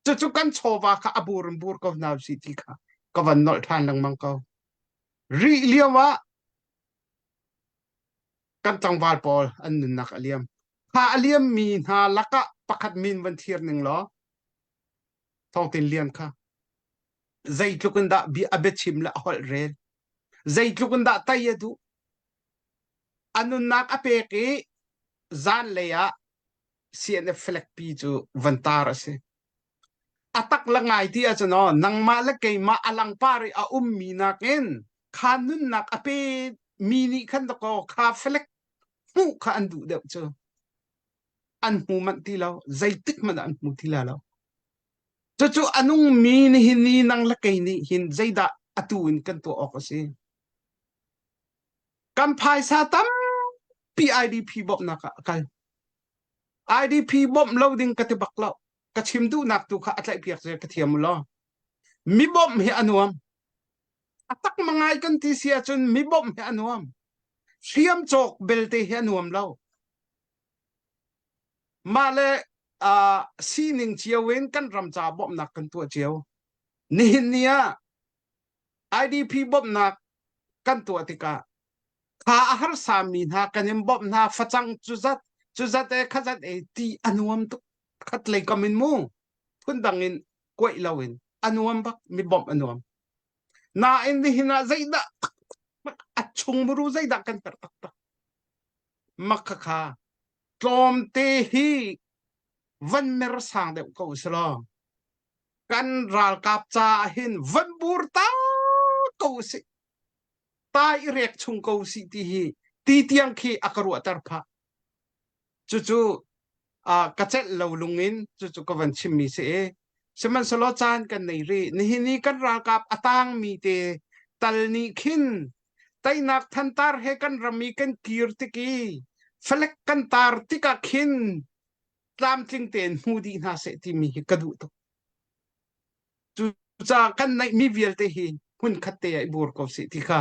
cucu kan chawva kha a bur in bur ko hna usih ti kha ka van nolh ṭhan lengmang ko. Rih lio ah kan tlangval pawl an nunnak a liam. Kha a liammi hna lakah pakhat min van thir ning law Thawng Tin Lian kha zeitluk in dah bia a biachim le a holh rel zeitluk in dah tai a duh a nunnak a pek i zanlei ah CNF flag pi cu van tar a si a tak la ngai ti ahcun aw nangmah le keimah a langpar i a ummi nakin kha nunnak a pe mi nih khan dakaw kha flag hmuh kha an duh deuh cu an hmu manh ti lo zeitik hmanh ah an hmu ti la lo Cucu a nungmi nihin ni nang le kei nih hin zeidah atu in kan tuah awk a si? Kan phaisa tampi IDP bawmhnak ah a kal. IDP bawmh lo ding ka ti bak lo. Ka chim duhnak tu kha a tlaihpiak zia ka thiam u law. Mi bawmh hi a nuam. A tak mangai kan ti si ahcun mi bawmh hi a nuam. Hriam cawk belte hi a nuam lo. Mah le uh, sining cio in kan ram ca bawmhnak kan tuah cio. Nihin ni ah IDP bawmhnak kan tuah tikah kha a harsa mi hna kan in bawmh hna facang cu zat cu zat e kha zat e ti a nuam tuk khat lei kam in mu phundang in kuaih lo in a nuam bak mi bawmh a nuam nain nihin ah zeidah a chung muru zeidah kan herh taktak mak kha tlawmte hi van mer sang deuh ko selaw kan ralkap caah hin van bur ta ko si ta i rek chung ko si ti hi ti tiang khi a ka ruahter phah cucu ka celh lo lungin cucu ka van chimmi si i sihmanhsehlaw caan kan nei rih nihin i kan ralkap a tangmi te tal nih khin teinak thantar he kan ram i kan kir tik i falek kan tar tikah khin tlamtling tein hmu dih hna seh timi hi ka duh tuk. Cucaah kan neihmi vialte hi hmun khat te ah i bur ko sih ti kha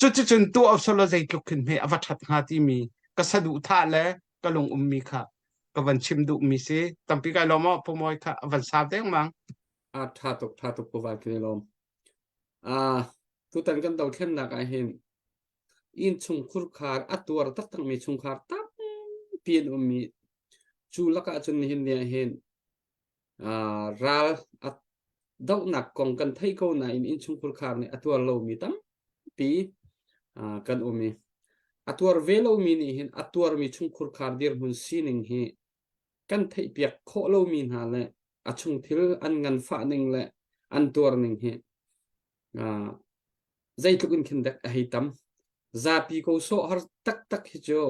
cuticun tuah usalaw zeitluk khin hme a va ṭhat hnga timi ka saduhthah le ka lung ummi kha ka van chim duhmi si tampi kai lawm aw pumawi kha a van sau dengmang. A ṭha tuk ṭha tuk pu Van kan i lawm. Ah tutan kan dothlennak ah hin innchungkhur khar a tuar taktakmi chungkhar tampi an um i cu lakah cun nihin ni ah hin ral a dohnak kong kan theih ko nain innchungkhur khar nih a tuar lomi tampi kan um i a tuar ve lomi nih hin a tuarmi chungkhur khar dirhmun sining hi kan theihpiak khawh lomi hna le a chungthil an nganfah ning le an tuar ning hi zeitluk in khin dek a hei tam zapi ko sawh har taktak hi cu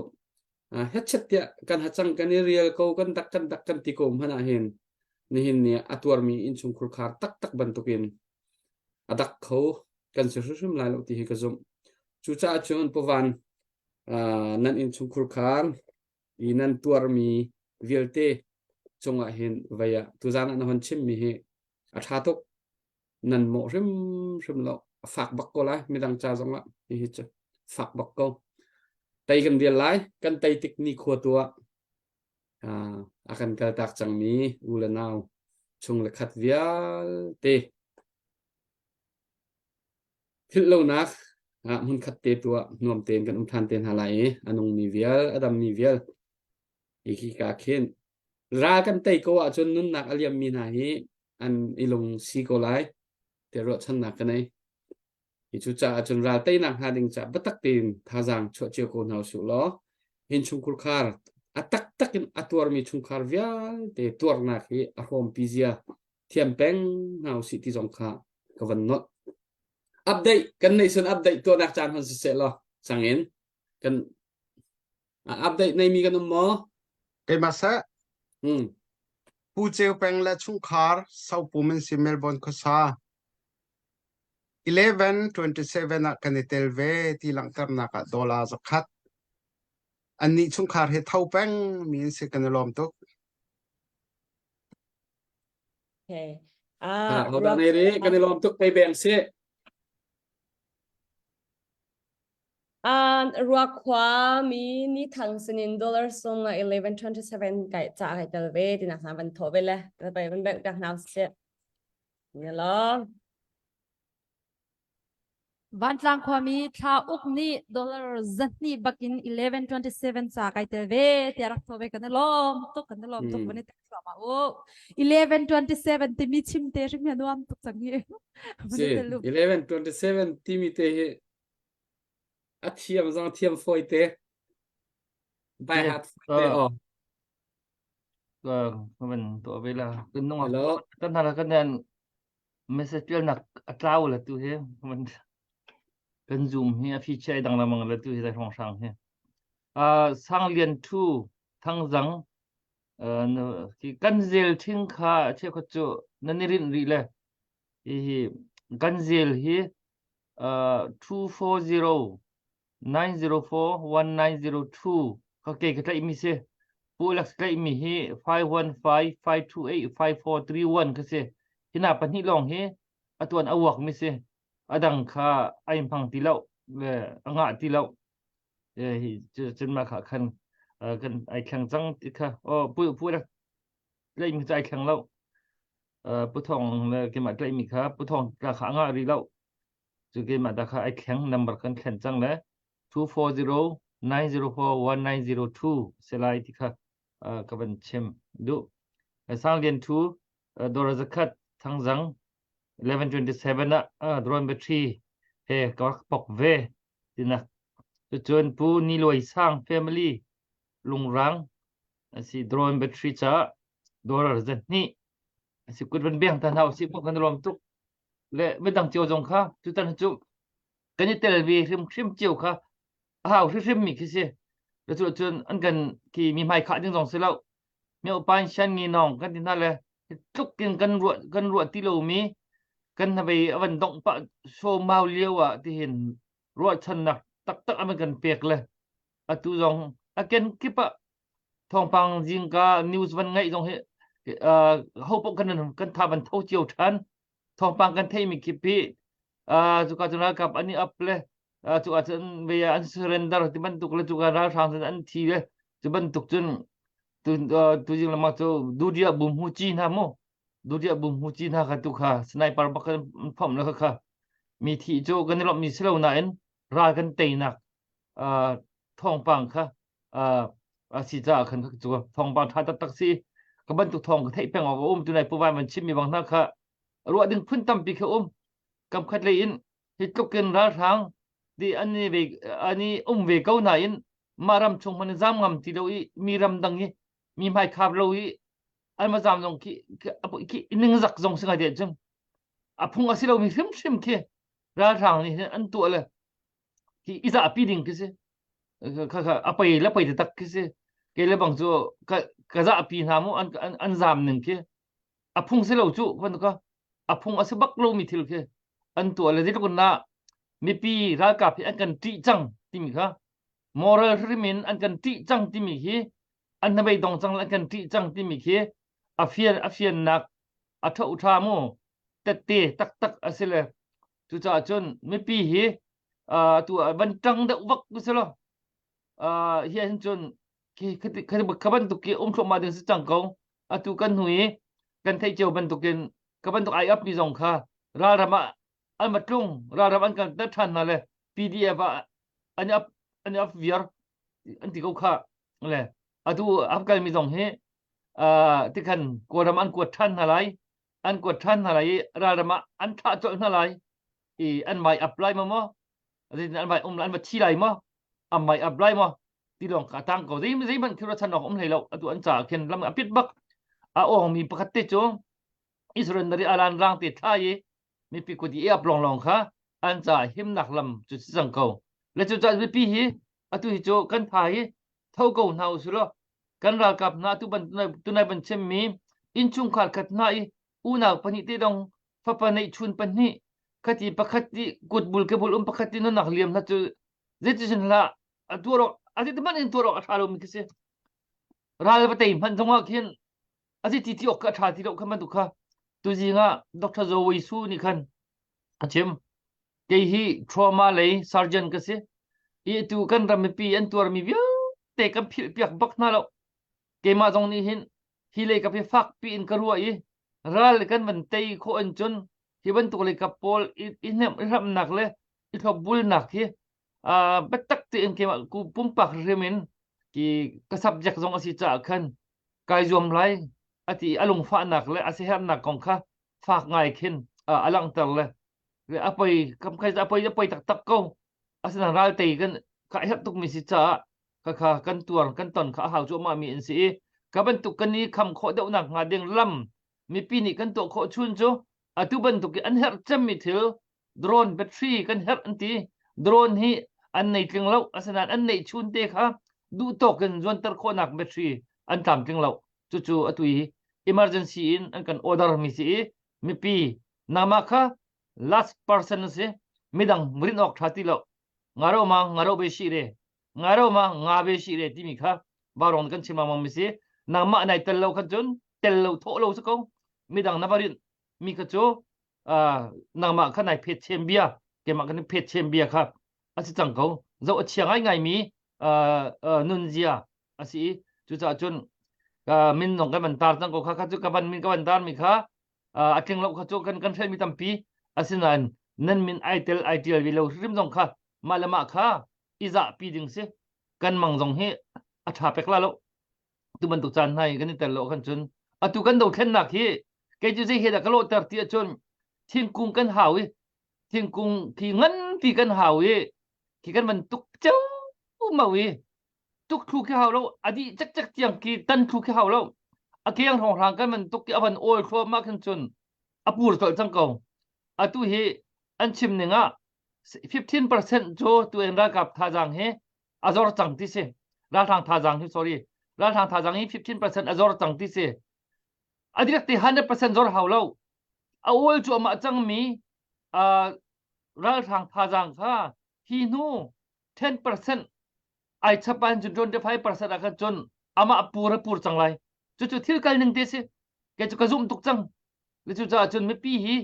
hetchet tiah kan hacang kan i rial ko kan dak kan dak kan ti ko hmanh ah hin nihin ni a tuarmi innchungkhur khar taktak bantukin a dak kho kan si hrimhrim lai lo ti hi ka zumh cucaah cun pavan nan innchungkhur khar i nan tuarmi vialte cungah hin vei ah tuzan ah na hon chimmi hi a ṭha tuk nan mawh hrimhrim lo a fak bak ko lai midang ca zong ah hihi cu fak bak ko tei kan rial lai kan tei tik ni khua tu ah a kan kaltak cangmi u le nau chung le khat vialte philh lonak hmun khat te tu ah nuam tein kan um than te hna lai i a nungmi vial a dammi vial hi ka khin Ral kan tei ko ahcun nunnak a liammi hna hi an i lung si ko lai ti ruahchannak ka nei. Hi cu caah cun ral teinak hnga ding caah biatak tein thazaang chuah cio ko hna usih law innchungkhur khar a taktak in a tuarmi chungkhar vialte tuarnak hi a hrawmpi zia thiam peng hna usih ti zong kha ka van nolh. Update kan neih sun update tuahnak caan hon siseh law sangin kan Update neimi kan um maw? Keimah seh. Hmm. Pu Ceu Peng le chungkhar Sopum in si Melbourne khuasa. 1127 ah kan i tel ve ti langhternak ah dollar zakhat. Annih chungkhar hi tho peng mi an si kan i lawm tuk. Okay. Ah, ho dah nei ri kan i lawm tuk pei beng si. Ruakhua mi ni thang sinin dollar sung 1127 kai ca kai tel ve tinak hna van thawh ve le bai van bengh tak hna usih. Ni lo. Vantlang khuami thla uk nih dollar zahnih bakin 1127 ca kai tel ve tiah rak thawh ve kan i lawm tuk kan i lawm tuk van i tel thluahmah u 1127 timi chim te hrim hi a nuam tuk cang hi. Si 1127 timi te hi A thiam zong thiam fawi te. By heart fawi te aw. Ka van tuah ve la. Kan nung Hello. kan hna kan nan message tial nak a tlau la tu hi van kan zoom hi a feature ai dang lamang la tu hi dai hrong hrang hi. Uh, sang lian thu thang zang uh, kan zel thing kha che kho chu nan i rinh rih le hi kan zel hi 240 904 1902 ka ke ka tlaihmi si. Pu Alex tlaihmi hi 515 528 5431 ka si. Hina pahnih lawng hi atuan a uakmi si. A dang kha ai hmang ti lo le a ngah ti lo. Hi cun mah kha khan kan ai thleng cang ti kha. Oh pu pu Alex tlaihmi cu ai thleng lo. Pu Thawng le keimah tlaihmi kha Pu Thawng ta kha a ngah rih lo. Cu keimah ta kha ai thleng number kan thlen cang le 240 904 1902 si lai ti kha ka van chim duh. Sang Lian Thu dawr zakhat Thangzang 1127 ah drone battery he ka rak pok ve tinak. Cucun Pu Ni Luai Sang family lungrang asi drone battery ca dollar zahnih asi kut van beng ta hna usih mu kan lawm tuk le midang cio zong kha tutan cu kan i tel ve hrimhrim cio kha a hau hrimhrim mi khi si le cu cun an kan khi mi hmai khah ding zong si lo mi upan shan ngi nong kan ti hna le tluk in kan ruah kan ruah ti lomi kan hnabei avan dongh pah so mau lio ah tihin ruahchannak taktak an kan pek le atu zong a ken kip ah thawngpang zingka news van ngaih zong hi ho paoh kan kan tha van tho cio than thawngpang kan theimi kip hi cuka cun ralkap an i up le cuka cun ve an surrender ti bantuk le cuka ralhrang cun an thi le cu bantuk cun tu tu jing lama cu dudia bum hu chi hna mu dudia bum hu chi hna kha tu kha sniper bak kan phom le kha kha mi thi cu kan i lawmh mi si lo nain ral kan teinak thawngpang kha a si caah khan cu thawngpang ṭha taktak si ka bantuk thawng ka theih peng awk a um tunai puvan van chimmi bang hna kha ruah ding phun tampi kha um kam khat lei in hi tluk in ralhrang di an i ve an i um ve ko nain mah ram chung hman zam ngam ti lo i mi ram dang i mi hmai khap lo i an ma zam zong khi khi ningzak zong si ngai de chung a phung a si lomi hrimhrim khi ralhrang nih hin an tuah le hi i zahpi ding khi si kha kha a pei le pei taktak khi si ke le bang cu ka ka zahpi hna mu an an an zam ning khi a phung si lo cu kan ka a phung a si bak lomi thil khi an tuah le zeitluk na mipi ralkap hi an kan ṭih cang timi kha moral hrim in an kan ṭih cang timi khi an hnabei dong cang an kan ṭih cang timi khi a fian a fiannak a tho ṭha mu tette taktak a si le cucaah cun mipi hi tu van ṭang deuh vak tu si lo hi ahhin cun kha bantuk khi um thluahmah ding si cang ko atu kan hnu i kan theih cio bantukin ka bantuk ai up mi zong kha ralram ah an va tlung ralram an kan ter ṭhan hna le PDF ah an up an up viar an ti ko kha le atu ap kal mi zong hi tikhan kawlram an kuat ṭhan hna lai an kuat ṭhan hna lai i ralram ah an thlah colh hna lai i an mai ap lai maw maw an mai um an va thi lai maw an mai ap lai maw ti lawng ka tang ko zei zeihmanh thil chan awk um hlei lo atu an caah khin lam a pit bak a awng mi pakhat te cu Israel nari alan rang te thla i mipi kut i ap long long kha an ca himnak lam cu si cang ko le cu ca mipi hi atu hi cu kan pha hi tho ko hna u law kan ralkap hna tu ban tunai ban chimmi innchungkhar khat hna i unau pahnih te dong fapa neih chun pahnih khati pakhat ti kutbul kebul um pakhat ti nunnak liam hna cu zeitisin hlah a tuar awk a ti man in tuar awk a ṭha lomi khi si ral va tei hmanh zongah khin a si ti ti awk ka ṭha ti lo kha bantuk kha tuzing ah Dr. Zo Wei Su nih khan a chim Kei hi trauma lei surgeon ka si. I tu kan ram mipi an tuarmi vialte kan philh piak bak hna lo. Keimah zong nih hin hi lei kap hi fak piin ka ruah i ral kan van tei khawh in cun hi bantuk lei kap pawl i, i hnemh i hramnak le i thlopbulnak hi uh, biatak tein keimah ku pumpak hrim in ki ka subject zong a si caah khan kai zuam lai ati a lungfahnak le a siaherhnak kong kha fak ngai khin uh, a langhter le a poi kam khai a poi a poi taktak ko asinain ral tei kan ka herh tukmi si caah ka kha kan tuar kan ton kha a hau cuahmah mi an si i ka bantuk kan i kham khawh deuhnak hnga ding lam mipi nih kan tuah khawh chun cu atu bantuk i an herh cemmi thil drone battery kan herh an ti drone hi an nei tling lo asinain an neih chun te kha duh tawk in zuanter khawhnak battery an tlamtling lo cucu atu i emergency in an kan order mi si i mipi nangmah kha last person na si midang rin awk ṭha ti lo ngaro ma ngaro be shi re ngaro ma nga be shi re timi kha barong kan chim lengmang mi si nangmah nai tel lo khan cun tel lo thawh lo si ko midang na va rin mi kha cu nangmah kha nai phet chem bia keimah kan phet chem bia kha a si cang ko zoh a chia ngai ngai mi nunzia a si i cucaah cun min zong kan van tar cang ko kha kha cu ka van min ka van tar mi kha. A tling lo kha cu kan kan hrelmi tampi asinain nan min ai tel ai tial ve lo hrim zong kha mah le mah kha i zahpi ding si. Kan mang zong hi a ṭha pek la lo. Tu bantuk caan hna i kan i tel lo khan cun atu kan dothlennak hi kei cu zei he dah ka lawhter ti ahcun thingkung kan hau i thingkung khi nganpi kan hau i khi kan van tuk ceumau i tuk thlu khi hau lo a dih cekcek tiang khi tan thlu khi hau lo a keng hrawnghrang kan van tuk i a van awl thluahmah khin cun a pur colh cang ko atu hi an chim ning ah 15% cu tu in ralkap thazaang hi a zor cang ti si ralhrang thazaang hi sorry ralhrang thazaang hi 15% a zor cang ti si a direct te 100% zor hau lo a awl cu amah cangmi ralhrang thazaang kha hi hnu 10% ai chap an cun 25% ah khan cun amah pur a pur cang lai cucu thil kal ning te si kei cu ka zumh tuk cang le cu caah cun mipi hi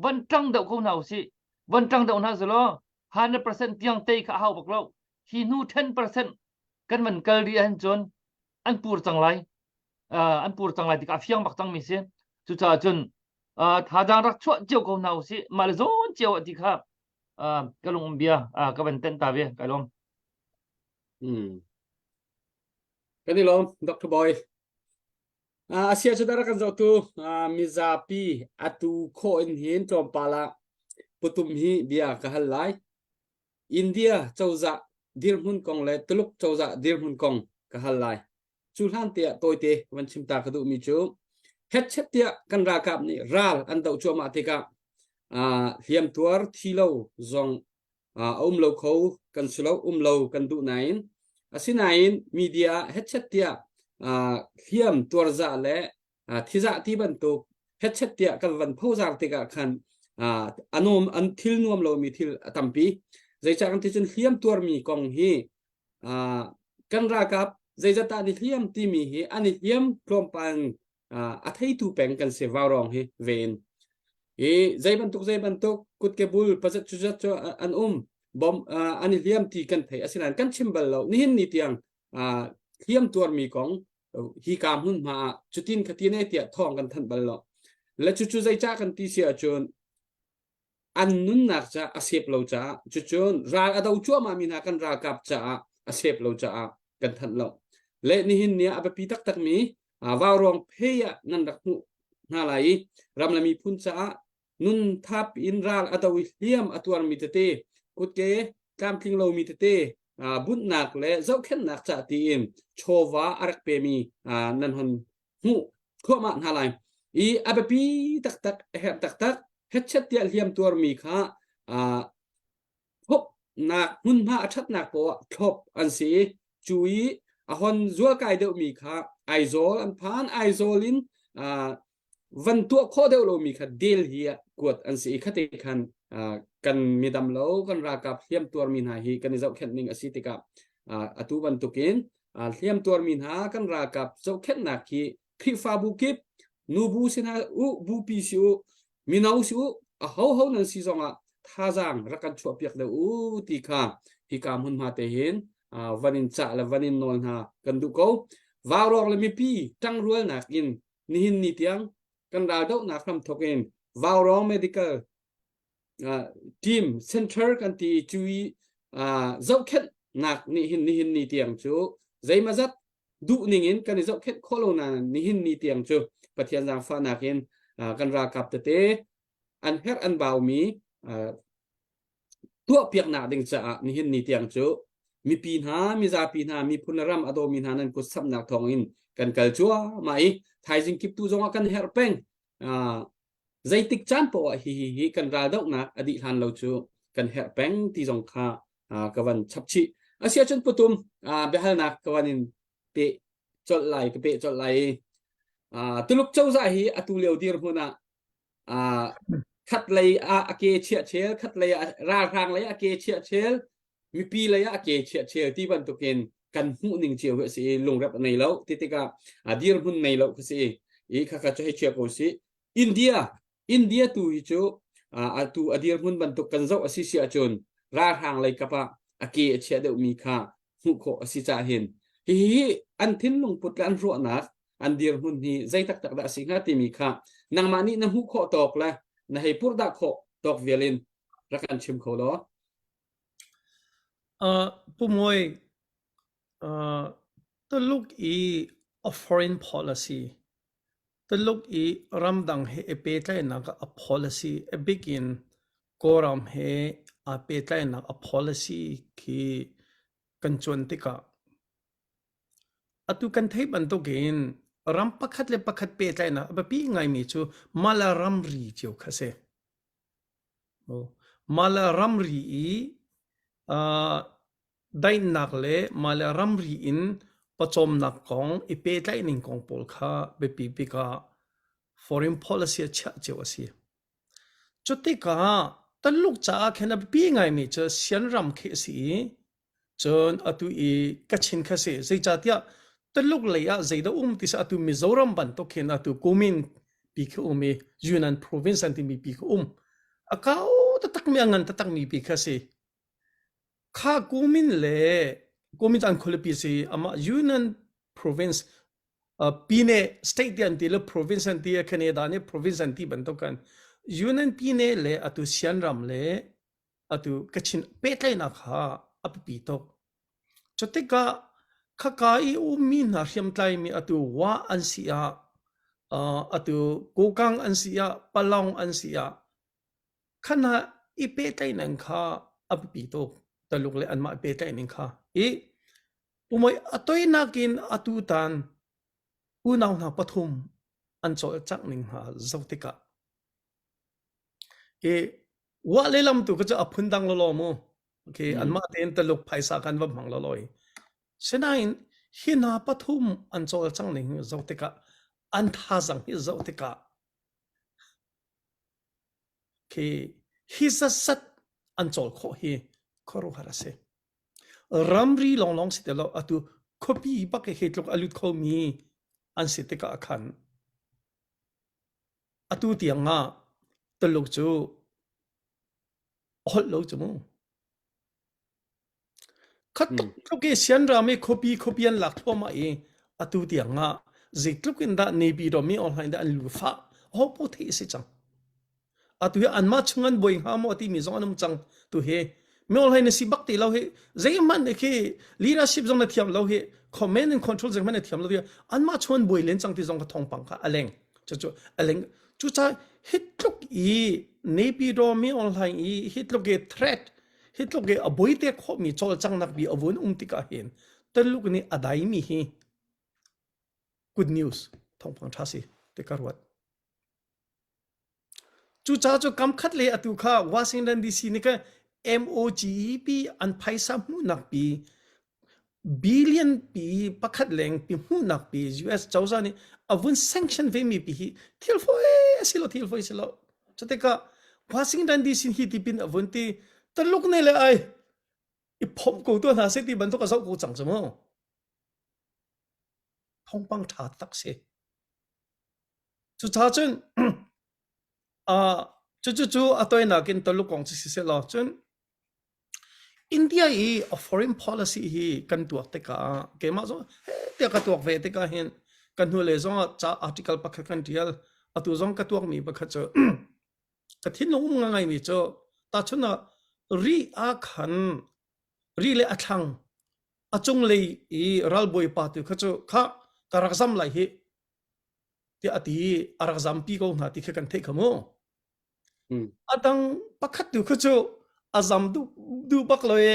van ṭang deuh ko hna usih van ṭang deuh hna selaw 100% tiang tei kha a hau bak lo hi hnu 10% kan van kal rih ahhin cun an pur cang lai uh, an pur cang lai tikah a fiang bak cangmi si cucaah cun uh, thazaang rak chuah cio ko hna usih mah le zawn cio ah ti kha uh, ka lung um bia uh, ka van tenh ta ve kai lawm Hmm. Kan i lawm Dr. Boy. Uh, asia cu dara kan zohtu uh, mizapi atu khawh in hin tlawmpal ah putum hi bia ka hal lai. India cozah dirhmun kong le Tuluk cozah dirhmun kong ka hal lai. Cu hlan te ah tawite van chim ta ka duhmi cu hetchet tiah kan ralkap nih ral an doh cuahmah tikah uh, hliamtuar thi lo zong a um lo kho kan si lo um lo kan duh nain asinain media ah hetchet tiah hliam tuarzah le thizah ti bantuk hetchet tiah kan van phozar tikah khan anom an thil nuam lomi thil a tampi zeicah kan ti cun hliam tuarmi kong hi kan ralkap zeizat dah an i hliam timi hi an i hliam tlawmpal a theitu peng kan si vaurawng hi ven i zei bantuk zei bantuk kutke bul pazat cuzat cu an um bom an i hliam ti kan thei asinain kan chim bal lo nihin ni tiang hliam tuarmi kong hi ka hmun hma ah cutin khatin e tiah thawng kan thanh bal lo le cucu zeicah kan ti si ahcun an nunnak caah a sep lo caah cucun ral a do cuahmah mi hna kan ralkap caah a sep lo caah kan thanh lo le nihin ni ah a biapi taktakmi vauruang phei ah nan rak hmuh hna lai i ram le miphun caah nun thap in ral a do i hliam a tuarmi tete kutke tlamtling lomi tete bunhnak le zohkhenhnak ca tiin chawva a rak pemi nan hon hmuh thluahmah hna lai i a biapi taktak a herh taktak hetchet tiah hliam tuarmi kha thlopnak hmunhma a ṭhatnak poah thlop an si i cu i a hon zualkai deuhmi kha Aizawl an phan Aizawl in van tuah khawh deuh lomi kha Delhi ah kuat an si i khate khan kan midam lo kan ralkap hliam tuarmi hna hi kan i zohkhenh ning a si tikah atu bantukin hliam tuarmi hna kan ralkap zohkhenhnak hi Khrihfabu kip nubu si hna u bupi si u mino si u a ho ho nan si zongah thazaang rak kan chuahpiak deuh u ti kha hika hmunhma te hin van in cah le van in nawl hna kan duh ko vaurawng le mipi ṭangrualnak in nihin ni tiang kan raldohnak hramthok in vaurawng medical team center kan ti cu i zohkhenhnak nih hin nihin ni tiang cu zeimazat duh ning in kan i zohkhenh khawh lo nain nihin ni tiang cu Pathian zaangfahnak in kan ralkap tete an herh an baumi tuahpiaknak ding caah nihin ni tiang cu mipi hna mizapi hna miphun le ram a dawmi hna nan kut samnak thawng in kan kal cuahmah i thaizing kip tu zongah kan herh peng zeitik caan poah ah hi hi hi kan raldohnak a dih hlan lo cu kan herh peng ti zong kha ka van chap chih asiahcun putum biahalnak ka van in pe colh lai ka pe colh lai i Tuluk cozah hi atu lio dirhmun ah khat lei ah a ke chiah chel khat lei ah ralhrang lei ah a ke chiah chel mipi lei ah a ke chiah chel ti bantukin kan hmuh ning cio hi a si i lungrep a nei lo ti tikah a dirhmun nei lo kha si i khakha cu hei chia ko si India India tu hi cu atu a dirhmun bantuk kan zoh a si si ahcun ralhrang lei kap ah a ke a chia deuhmi kha hmuh khawh a si cah hin hihi an thinlung put le an ruahnak. an dirhmun hi zei taktak dah a si hnga timi kha nangmah nih na hmuh khawh tawk le na hei purhdah khawh tawk vial in rak kan chim kho law. Uh, Pu Mawi, uh, Tuluk i a foreign policy Tuluk i ramdang he i pehtlaihnak a policy a bik in Kawlram he aa pehtlaihnak a policy khi kan cuan tikah atu kan theih bantukin ram pakhat le pakhat pehtlaihnak a biapi ngaimi cu mah le ramri cio kha a si. Mah le ramri i uh, daihnak le mah le ramri in pawcawmnak kong i pehtlaih ning kong pawl kha biapi bik ah foreign policy ah chiah cio a si. Cutikah Taluk caah khin a biapi ngaimi cu Sian ram khi a si i cun atu i Kachin kha si. Zeicahtiah Taluk lei ah zeidah um ti si atu Mizoram bantuk khin atu Kumin pi khi um i Yunnan province an timi pi khi um. A kau taktakmi a ngan taktakmi pi kha si. Kha Kumin le Kumin cu an khualipi si amah Yunnan province uh, Pine state ti an ti le province an ti Canada nih province an ti bantuk kan Yunnan Pine le atu Sian ram le atu Kachin pehtlaihnak kha a biapi tuk. Cutikah khaka i ummi hna hriamtlaimi atu Wa an si ah uh, atu Kokang an si ah Palong an si ah Khan ah i pehtlaihning kha a biapi tuk. Taluk le anmah i pehtlaihning kha. I pumoi a toinak in atutan unau hna pathum an cawlcangh ning hna zoh tikah i wah le lam tu kha cu a phundang lawlaw mu. Okay, Mm. anmah tein Taluk phaisa kan va hmang lawlaw i. Sinain hi hna pathum an cawlcangh ning zoh tikah an thazaang hi zoh tikah Khi hi zatzat an cawl khawh hi khuaruahhar a si. Ramri lawnglawng si ti lo, atu khuapi bak hi tluk a lut khomi an si tikah khan atu tiang ah Tuluk cu a holh lo cu mu. Kha Mm. tluk i Sianram i khuapi khuapi an lak thluahmah i atu tiang ah zeitluk in dah Naypyidaw mi online dah an lu fah ho po theih a si cang. Atu hi anmah chung an buai hnga maw timi zong an um cang tu hi mi online na si bak ti lo hi zeihmanh khi leadership zong na thiam lo hi command and control zeihmanh na thiam lo hi anmah chung an buai len cang ti zong ka thawngpang kha a leng cucu a leng cucaah hi tluk i Naypyidaw mi online i hi tluk i threat Hi tluk i a buaite khawhmi cawlcanghnak bi a vun um tikah hin Tuluk nih a daimi hi good news thawngpang ṭha si ti ka ruat. Cucaah cu kam khat le atu kha Washington DC nih ka MOGEP an phaisa hmuhnak pi billion pi pakhat leng pi hmuhnak pi US cozah nih a vun sanction ve mi pi hi thil foi a si lo thil foi si lo cutikah Washington DC hi tipin a vun ti Taluk ne le ai i phomh ko tu hna se ti bantuk a zoh ko cang cu mu thawngpang tha tak si cucaah cun uh, cu cu cu a toinak in Taluk kong cu si se law cun India i a foreign policy hi kan tuak tikah keimah zong tiah ka tuak ve tikah hin kan hnulei zongah ca article pakhat kan tial atu zong ka tuakmi pakhat cu ka thinlung um ngaimi cu tahchun ah ri ah khan ri le a thlang a cunglei i ralbawipa tu kha cu kha ka rak zam lai hi tiah a ti i a rak zampi ko hna ti kha kan theih kha mu. A dang pakhat tu kha cu a zam duh duh bak lo i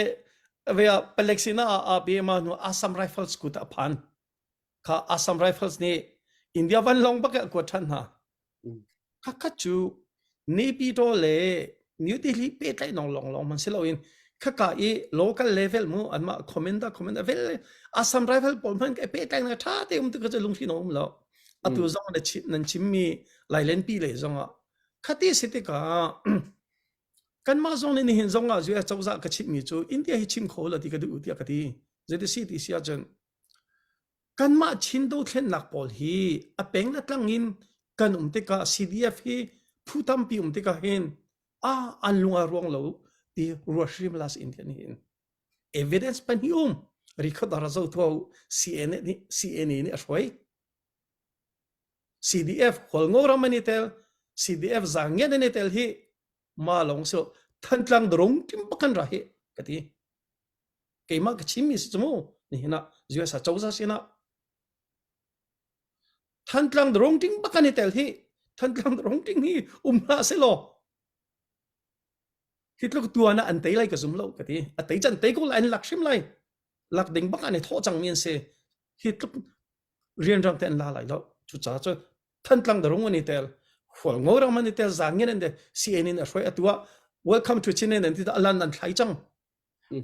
ve ah palek sinah ah aa pe ma hnu Assam Rifles kut ah a phan. Kha Assam Rifles nih India vanlawng bak a kuat ṭhan hna. Khakhat cu Naypyidaw le New Delhi pehtlaih nong long long man si loin khaka i local level mu anmah commander commander vel Assam Rifle pawl hmanh ka pehtlaih na ṭha te um tu kha cu lungthli um lo. Atu zong na chim nan chimmi Lailenpi lei zongah Khati si tikah kanmah zong nih nihin zong ah US cozah ka chimhmi cu India hi chim kho lo ti ka duh tiah ka ti. Zeiti si ti si ahcun kanmah Chin dothlennak pawl hi a peng le tlang in kan um tikah CDF hi phu tampi um tikah hin a an lung a ruang lo ti ruat hrim las India nih hin evidence pahnih um rikhat a ra zo tu CNA nih CNA nih a hruai. CDF Hualngo ram an i tel CDF Zangian an i tel hi ma long so Thantlang drong tim bakan ra hi ka ti keimah ka chim mi si chu mu nihin ah US a cozah sinah Thantlang drong ting bakan i tel hi Thantlang drong ting hi um hlah se law hi tluk tuan ah an tei lai ka zum lo ka ti a tei can tei ko lai an lak hrim lai lak ding bak an i thawh cang mi an si hi tluk rianrang te an la lai lo cucaah cu Thantlang darung an i tel Hualngo ram an i tel zangin an de CN in a hruai atu ah welcome to Chin an ti alan an thlai cang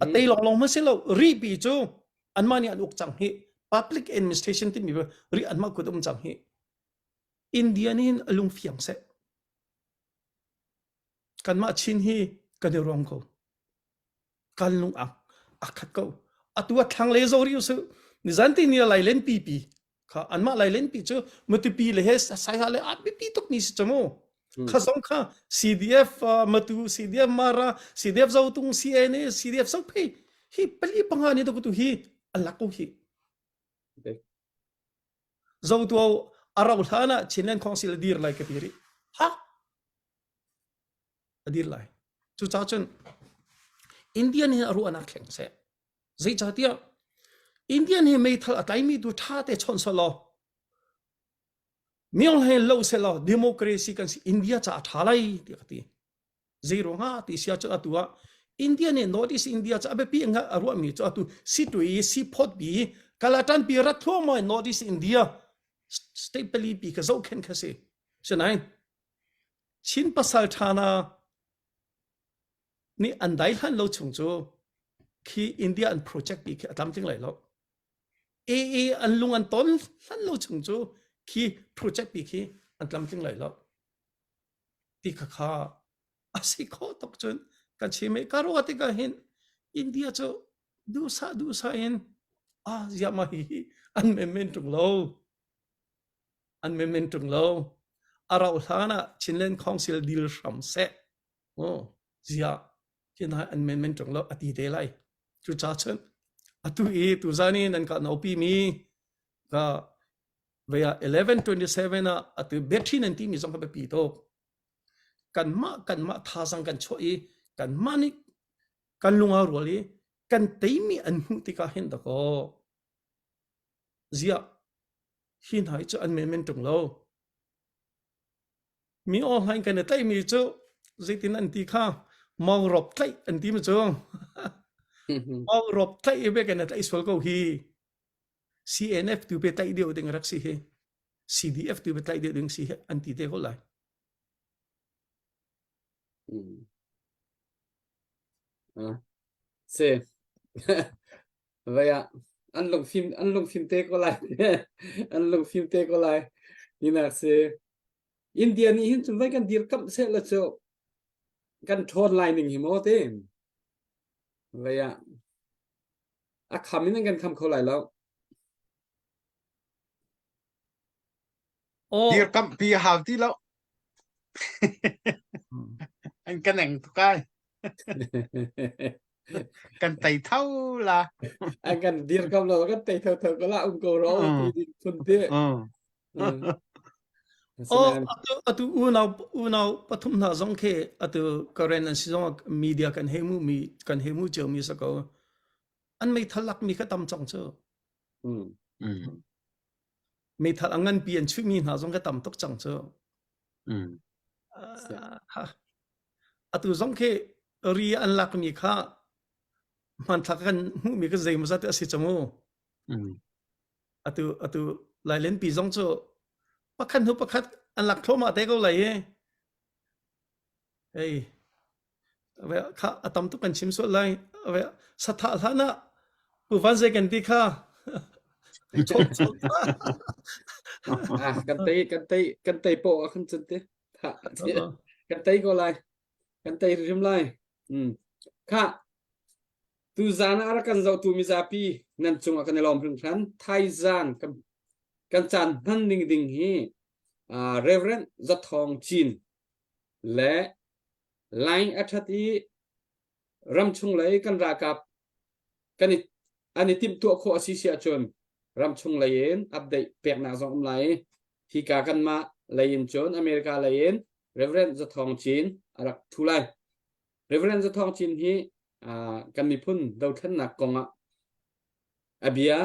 a tei long long ma si lo ri pi cu anmah nih an uk cang hi public administration timi ri anmah kut um cang hi India nih hin a lung fiang seh kanmah Chin hi kan i ruang ko kan lung a a khat ko atu a thlang le zo ri su nizan ti ni lai len pi pi kha anmah lai len pi cu matupi le he sai ha le a biapi tuk ni si chamu kha zong kha CDF matu CDF Mara CDF Zotung CNA CDF Zophei hi pali panga ni to tu hi alak ko hi Zotu arau hlana Chinland Council dir lai ka ti ri ha a dir lai. Cucaah cun Indian hi a ruahnak thleng seh. Zeicahtiah Indian hi meithal a tlaimi tu ṭha te chawnh selaw miong he lo selaw democracy kan si India ca a ṭha lai tiah ka ti. Zei ruangah ti sia cun atu ah India nih North East India cu a biapi in a ruahmi cu atu situi seaport pi Kalatan pi rat thluahmah in North East India state pali pi ka zohkhenh kha si. Sinain Chin pasal ṭha hna nih an dai hlan lo chung cu khi India an project pi khi a tlamtling lai lo. AA an lung an ton hlan lo chung cu khi project pi khi an tlamtling lai lo. Ti kha kha a si khawh tuk cun kan chim i ka ruah tikah hin India cu duhsah duhsah in ah ziah mah hi an menmen ṭung lo. An menmen ṭung lo. A rauh hlan ah Chinland Council dil hram seh. Oh, ziah hi hna an menmen ṭung lo a ti te lai. Cucaah cun atu i tuzan i nan ka nopi mi ka vei ah 1127 ah atu battery nan timi zong kha biapi tuk. Kanmah kanmah thazang kan chuah i kanmah nih kan lung aa rual i kan teimi an hmuh tikah hin dakaw Ziah hi hna hi cu an menmen ṭung lo. Mi online kan i tlaihmi cu zeitin an ti kha maurawp tlaih an ti ma cu. Maurawp tlaih i be kan i tlaih sual ko hi. CNF tu pe tlaih deuh ding rak si hi. CDF tu pe tlaih deuh ding si hi an ti te ko lai. Mm. Ah, si. Vai ah an lungfim an lungfim te ko lai. An lungfim te ko lai. Ninak si. India nih hin cun vai kan dirkamh seh la cu kan ṭhawn lai ning hi maw te. Vai ah a kham in an kan kham kho lai lo. Oh. Dirkamh pi a hau ti lo. An kan eng tuk ai. Kan tei tho la. An kan dirkamh lo kan tei tho tho ko la um ko ro ti ding phun ti. Oh, atu atu unau unau pathum hna zong khi atu karen an si zong media kan he mu mi kan he mu cio mi sa ko an meithal lak mi kha tam cang cu Mm. Mm. Meithal a nganpi an chuihmi hna zong ka tam tuk cang cu. Mm. Uh, atu zong khi ri an lakmi kha hmanthlak kan hmuhmi ka zeimaw zat a si cang u. Mm. Atu atu Lailenpi zong cu pakhat hnu pakhat an lak thluahmah te ko lai i hei kha a tam tuk kan chim sual lai sathah hlan ah pu van zei kan ti kha ah kan tei kan tei kan tei po ah khan cun te kan tei ko lai kan tei rim lai um kha tu zan ah rak kan zohtu mizapi nan cungah kan i lawm hringhran thaizan kan kan caan hman ning ding hi Reverend Zathawng Cin le line a ṭhat i ramchung lei kan ralkap kan i an i timhtuah khawh a si si ahcun ramchung lei in update peknak zong um lai i. Hika kanmah lei in cun America lei in Reverend Zathawng Cin a rak thu lai. Reverend Zathawng Cin hi kan miphun dothlennak kongah a bia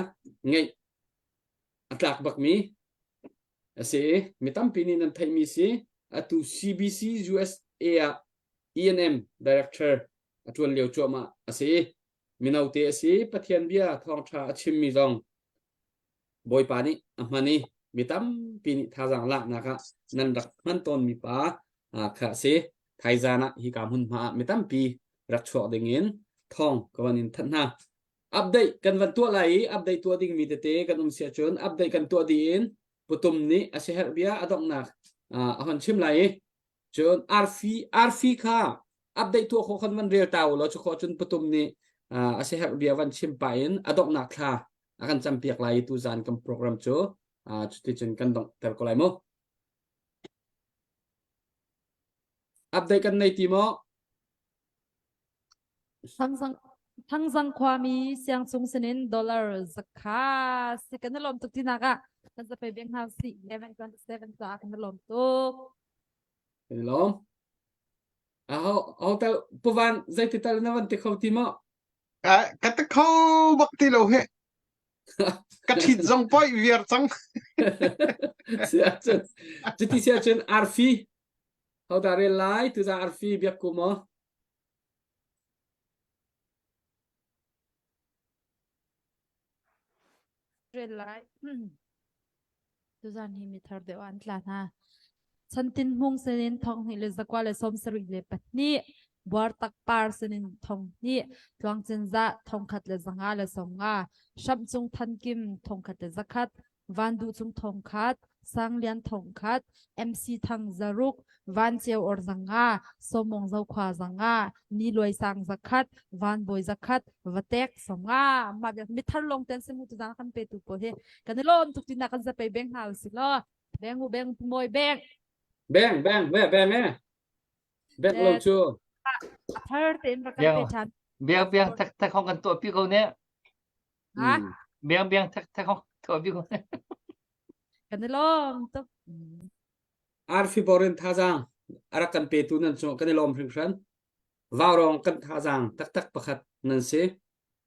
ngeih a tlak bakmi a si i mi tampi nih nan theihmi si. Atu CBC USA ah E&M director a ṭuan lio cuahmah a si. Mino te a si. Pathian bia thawngṭha a chimmi zong Bawipa nih a hman i mi tampi nih thazaang laknak ah nan rak hman tawnmi pa kha a si. Thaizan ah hika hmunhma ah mi tampi rak chuak ding in thawng ka van in thanh hna. Update kan van tuah lai i update tuah dingmi tete kan um si ahcun update kan tuah dih in putum nih a siaherh bia a donghnak a hon chim lai i cun arfi arfi kha update tuah khawh khan van rel ta u law cu khawh cun putum nih a siaherh bia van chim pah in a donghnak thla a kan campiak lai i tuzan kan program cu cuticun kan donghter ko lai mu. Update kan nei ti maw? Thangzang Thangzang khuami siangchung sinin dollar zakha si kan i lawm tuk tinak ah kan zapei beng hna si 1127 caah kan i lawm tuk. Kan i lawm. Aho aho tal puvan zeiti tal na van ti kho ti maw? Ka ti kho bak ti lo he. Ka ṭhit zong poi viar cang. Si ahcun cuti si ahcun arfi hodah rel lai tuzan arfi biak ku maw? Rel lai. Tuzan hi mi thar deuh an tla hna. Chantin hmung sinin thong hnih le zakua le sawm sarih le pahnih, buartak par sinin thong hnih, tluangcin za thong khat le zanga le sawm nga, hramh cung than kim thong khat le zakhat, Van Duh Cung thong khat, Sang Lian thong khat, MC Thang zaruk, Van Ceu Or zanga, Sawmong Zokhua zanga, Ni Luai Sang zakhat, Van Bawi zakhat, Vatek sawmnga. Mah vial mithar lawng ten simu tu zang kan pe tu pawl hi kan i lawm tuk tina kan zapei beng hna usih law beng u beng mawi beng Beng beng ve beng e. Bek lo cu. A thar tein rak kan pe ṭhan. Biang biang thak thak hong kan tuah pi ko ne. Ha? Biang biang thak thak hong tuah pi ko ne. Kan i lawm tuk. Arfi borin thazaang a rak kan petu nan cung kan i lawm hringhran. Vaurong kan thazaang taktak pakhat nan si.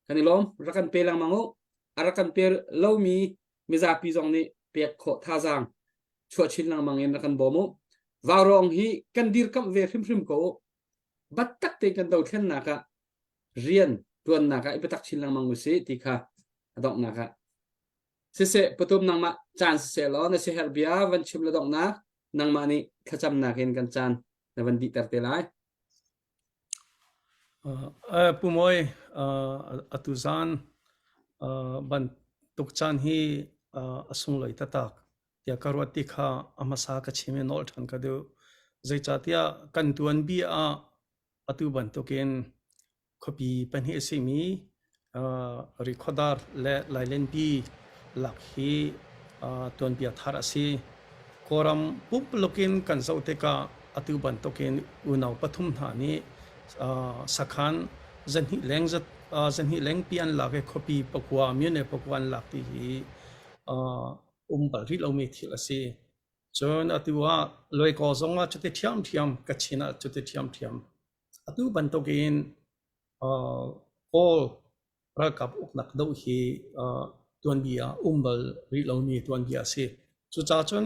Kan i lawm. Rak kan pe lengmang u. A rak kan pe lomi mizapi zong nih pek khawh thazaang chuah chin lengmang in rak kan bawm u. Vaurong hi kan dirkamh ve hrimhrim ko u. Bat tak tein kan dothlennak ah rian tuannak ah i biatak chin lengmang u sih ti kha a donghnak ah siseh patum nangmah caan siseh law na siaherh bia van chim le donghnak nangmah nih thlacamnak in kan caan na van dihter te lai. Uh, Pu Mawi, uh, atu zan uh, bantuk caan hi uh, a sunglawi taktak tiah ka ruat ti kha a hmasa ka chim i nawl ṭhan ka duh. Zeicahtiah kan tuanbia ah atu bantukin khuapi pahnih a simi Rikhuadar le Lailenpi lak hi tuanbia thar a si. Kawlram pumpuluk in kan zoh tikah atu bantukin unau pathum hna nih sakhan zahnih leng zahnih lengpi an lak i khuapi pakua myone pakua an lak ti hi um bal rih lomi thil a si. Cun atu ah Luaikaw zong ah cuti ṭhiamṭhiam, Kachin ah cuti ṭhiamṭhiam. Atu bantukin Kawl ralkap uknak doh hi tuanbia ah um bal rih lomi tuanbia a si. Cucaah cun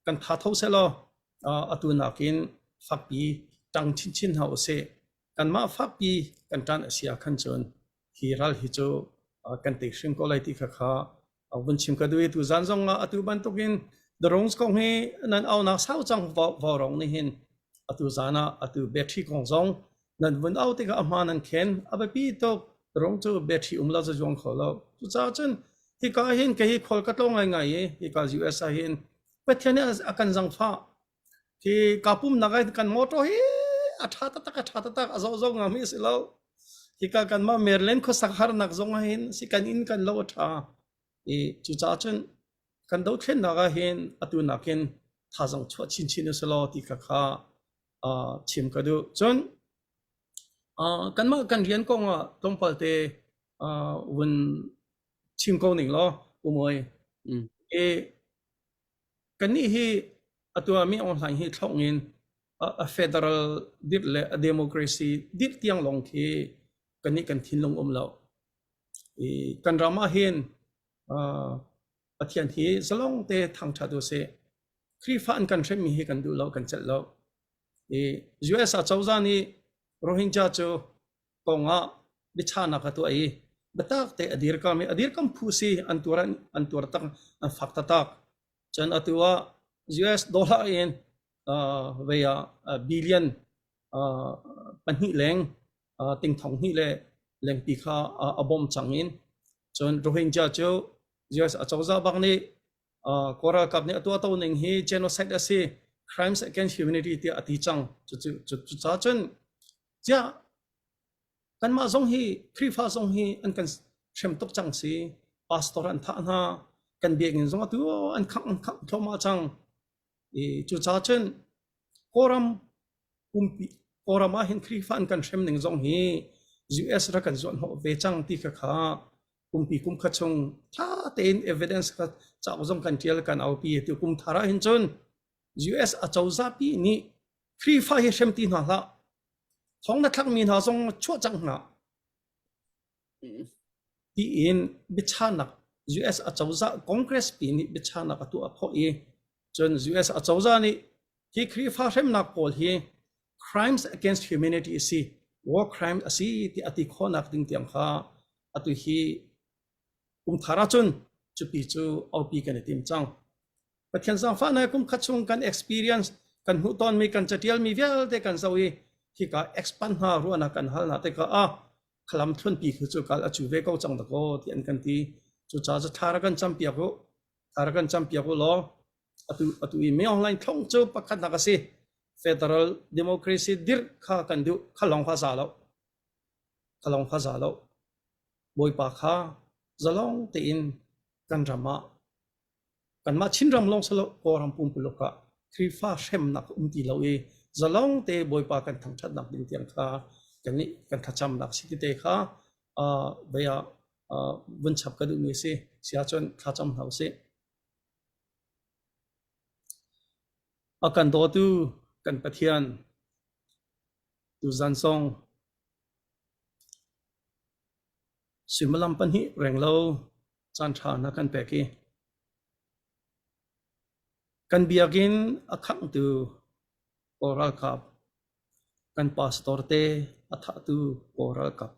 kan tha tho sehlaw atu nakin fakpi ṭang chinchin hna usih. Kanmah fakpi kan ṭan a si ahkhan cun hi ral hi cu kan tei hrim ko lai ti kha kha vun chim ka duh i tuzan zong ah atu bantukin The Rongs kong hi nan aunak sau cang vaurawng nih hin atu zan ah atu battery kong zong nan vun au tikah a hma nan khen a biapi tuk rong cu battery um lo cu zuang kho lo cucaah cun hika hin kei hi khual ka tlawng ngaingai i hika US ah hin Pathian nih a kan zangfah Hi kaa pumnak ah kan motor hi a ṭha taktak a ṭha taktak a zoh zoh ngami a si lo. Hika kanmah Maryland khuasak harnak zong ah hin si kan inn kan lo a ṭha. I cucaah cun kan dothlennak ah hin atu nakin thazaang chuah chinchin u selaw ti kha kha uh, chim ka duh. Cun uh, kanmah kan rian kong ah tlawmpal te uh, vun chim ko ning law, Umawi. Mm. I. Kannih hi atu ah mi online hi thlong in a federal dirh le a democracy dirh tiang lawng khi kannih kan thinlung um lo. I kan ram ah hin Pathian hi zalong te thangṭhat u sih. Khrihfa an kan hremmi hi kan duh lo, kan celh lo. I US acozah nih Rohingya cu kong ah biachahnak a tuah i biatak te a dirkam i a dirkam phu si an tuar an tuar tak an fak taktak. Cun atu ah US dollar in vei ah billion pahnih leng ting thong hnih le lengpi kha a bawm cang in cun Rohingya cu US acozah bak nih Kawl ralkap nih a tuahto ning hi genocide a si, crimes against humanity tiah a ti cang. Cucaah cun ciah kanmah zong hi Khrihfa zong hi an kan hrem tuk cang si. Pastor an thah hna, kan biakinn zong atu an khangh an khangh thluahmah cang. I cucaah cun Kawlram pumpi Kawlram ah hin Khrihfa an kan hrem ning zong hi US rak kan zuan hnawh ve cang ti kha kha kumpi kum kha chung tha tein evidence kha cauk zong kan tial kan aupi tu kum thar ah hin cun US acozah pi nih Khrihfa hi hrem ti hna hlah thong na thlak mi hna zong chuah cang hna tiin biachanak US acozah Congress pi nih biachanak a tuah khawh i cun US acozah nih hi Khrihfa hremnak pawl hi crimes against humanity a si war crime a si ti a ti khawhnak ding tiang kha atu hi kum thar ahcun cupi cu aupi kan i tim cang. Pathian zaangfahnak kum khat chung kan experience kan hmuh tawnmi kan catialmi vialte kan zoh i hika expand hna ruahnak kan hal hna tikah ah khalam thunpi khi cu kal a cu ve ko cang dakaw ti an kan ti. Cucaah cu thla ra kan campiak u thla ra kan campiak u law atu atu i mi online thlong cu pakhatnak a si. Federal democracy dirh kha kan duh kha lawng kha za lo kha lawng kha za lo Bawipa kha zalong tein kan ram ah kanmah Chinram lawng si lo Kawlram pumpuluk ah Khrihfa hremnak um ti lo i zalong te Bawipa kan thangṭhatnak ding tiang kha kan nih kan thlacamnak si tete kha vei ah vun chap ka duhmi a si. Si ahcun thlacam hna usih. A kan dawtu kan Pathian tuzan zong suimilam pahnih renglo caanṭha na kan pek i kan biakinn a khanghtu Kawl ralkap, kan pastor te a thahtu Kawl ralkap.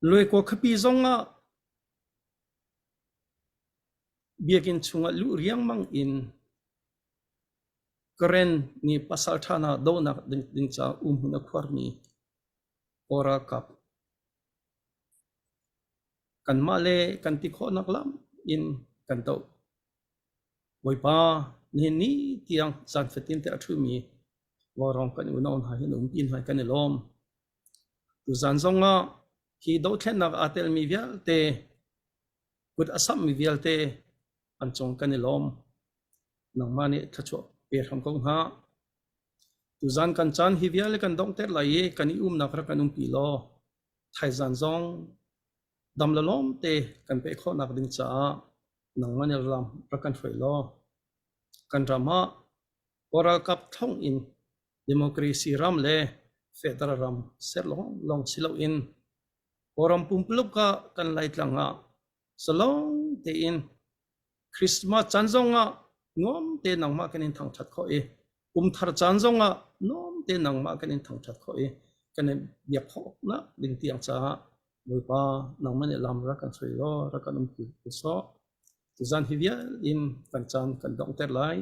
Luaikua khuapi zongah biakinn chungah luh riangmang in Karen nih pasalṭha hna dohnak ding caah umhmun a khuarmi Kawl ralkap kanmah le kan ti khawhnak lam in kan doh. Bawipa, nihin ni tiang zan fatin te a ṭhumi vaurawng kan unau hna hi na umpi hna kan i lawm. Tuzan zongah hi dothlennak aa telmi vialte, kut a samhmi vialte an cung kan i lawm. Nangmah nih thluachuah pe hram ko hna. Tuzan kan caan hi vialte kan donghter lai i kan i umnak rak kan umpi law thaizan zong dam le lawm te kan peh khawhnak ding caah nangmah nih lam rak kan hruai law kan ram ah Kawl ralkap thong in democracy ram le federal ram ser lawnglawng si loin Kawlram pumpuluk ah kan Laitlang ah zalong tein Christmas caan zongah nuam te nangmah kan in thangṭhat khawh i kumthar caan zongah nuam te nangmah kan in thangṭhat khawh i kan in biak khawhnak ding tiang caah Bawipa nangmah nih lam rak kan hruai law rak kan umpi sawh. Tuzan hi vial in kan caan kan donghter lai.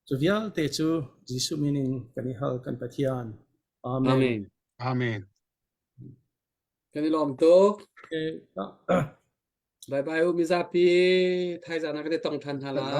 Cu vialte cu Jesuh min in kan i hal kan Pathian. Amen. Amen. Amen. Kan i lawm tuk. Okay. Bye bye u mizapi thaizan ah kan i tong than hna lai.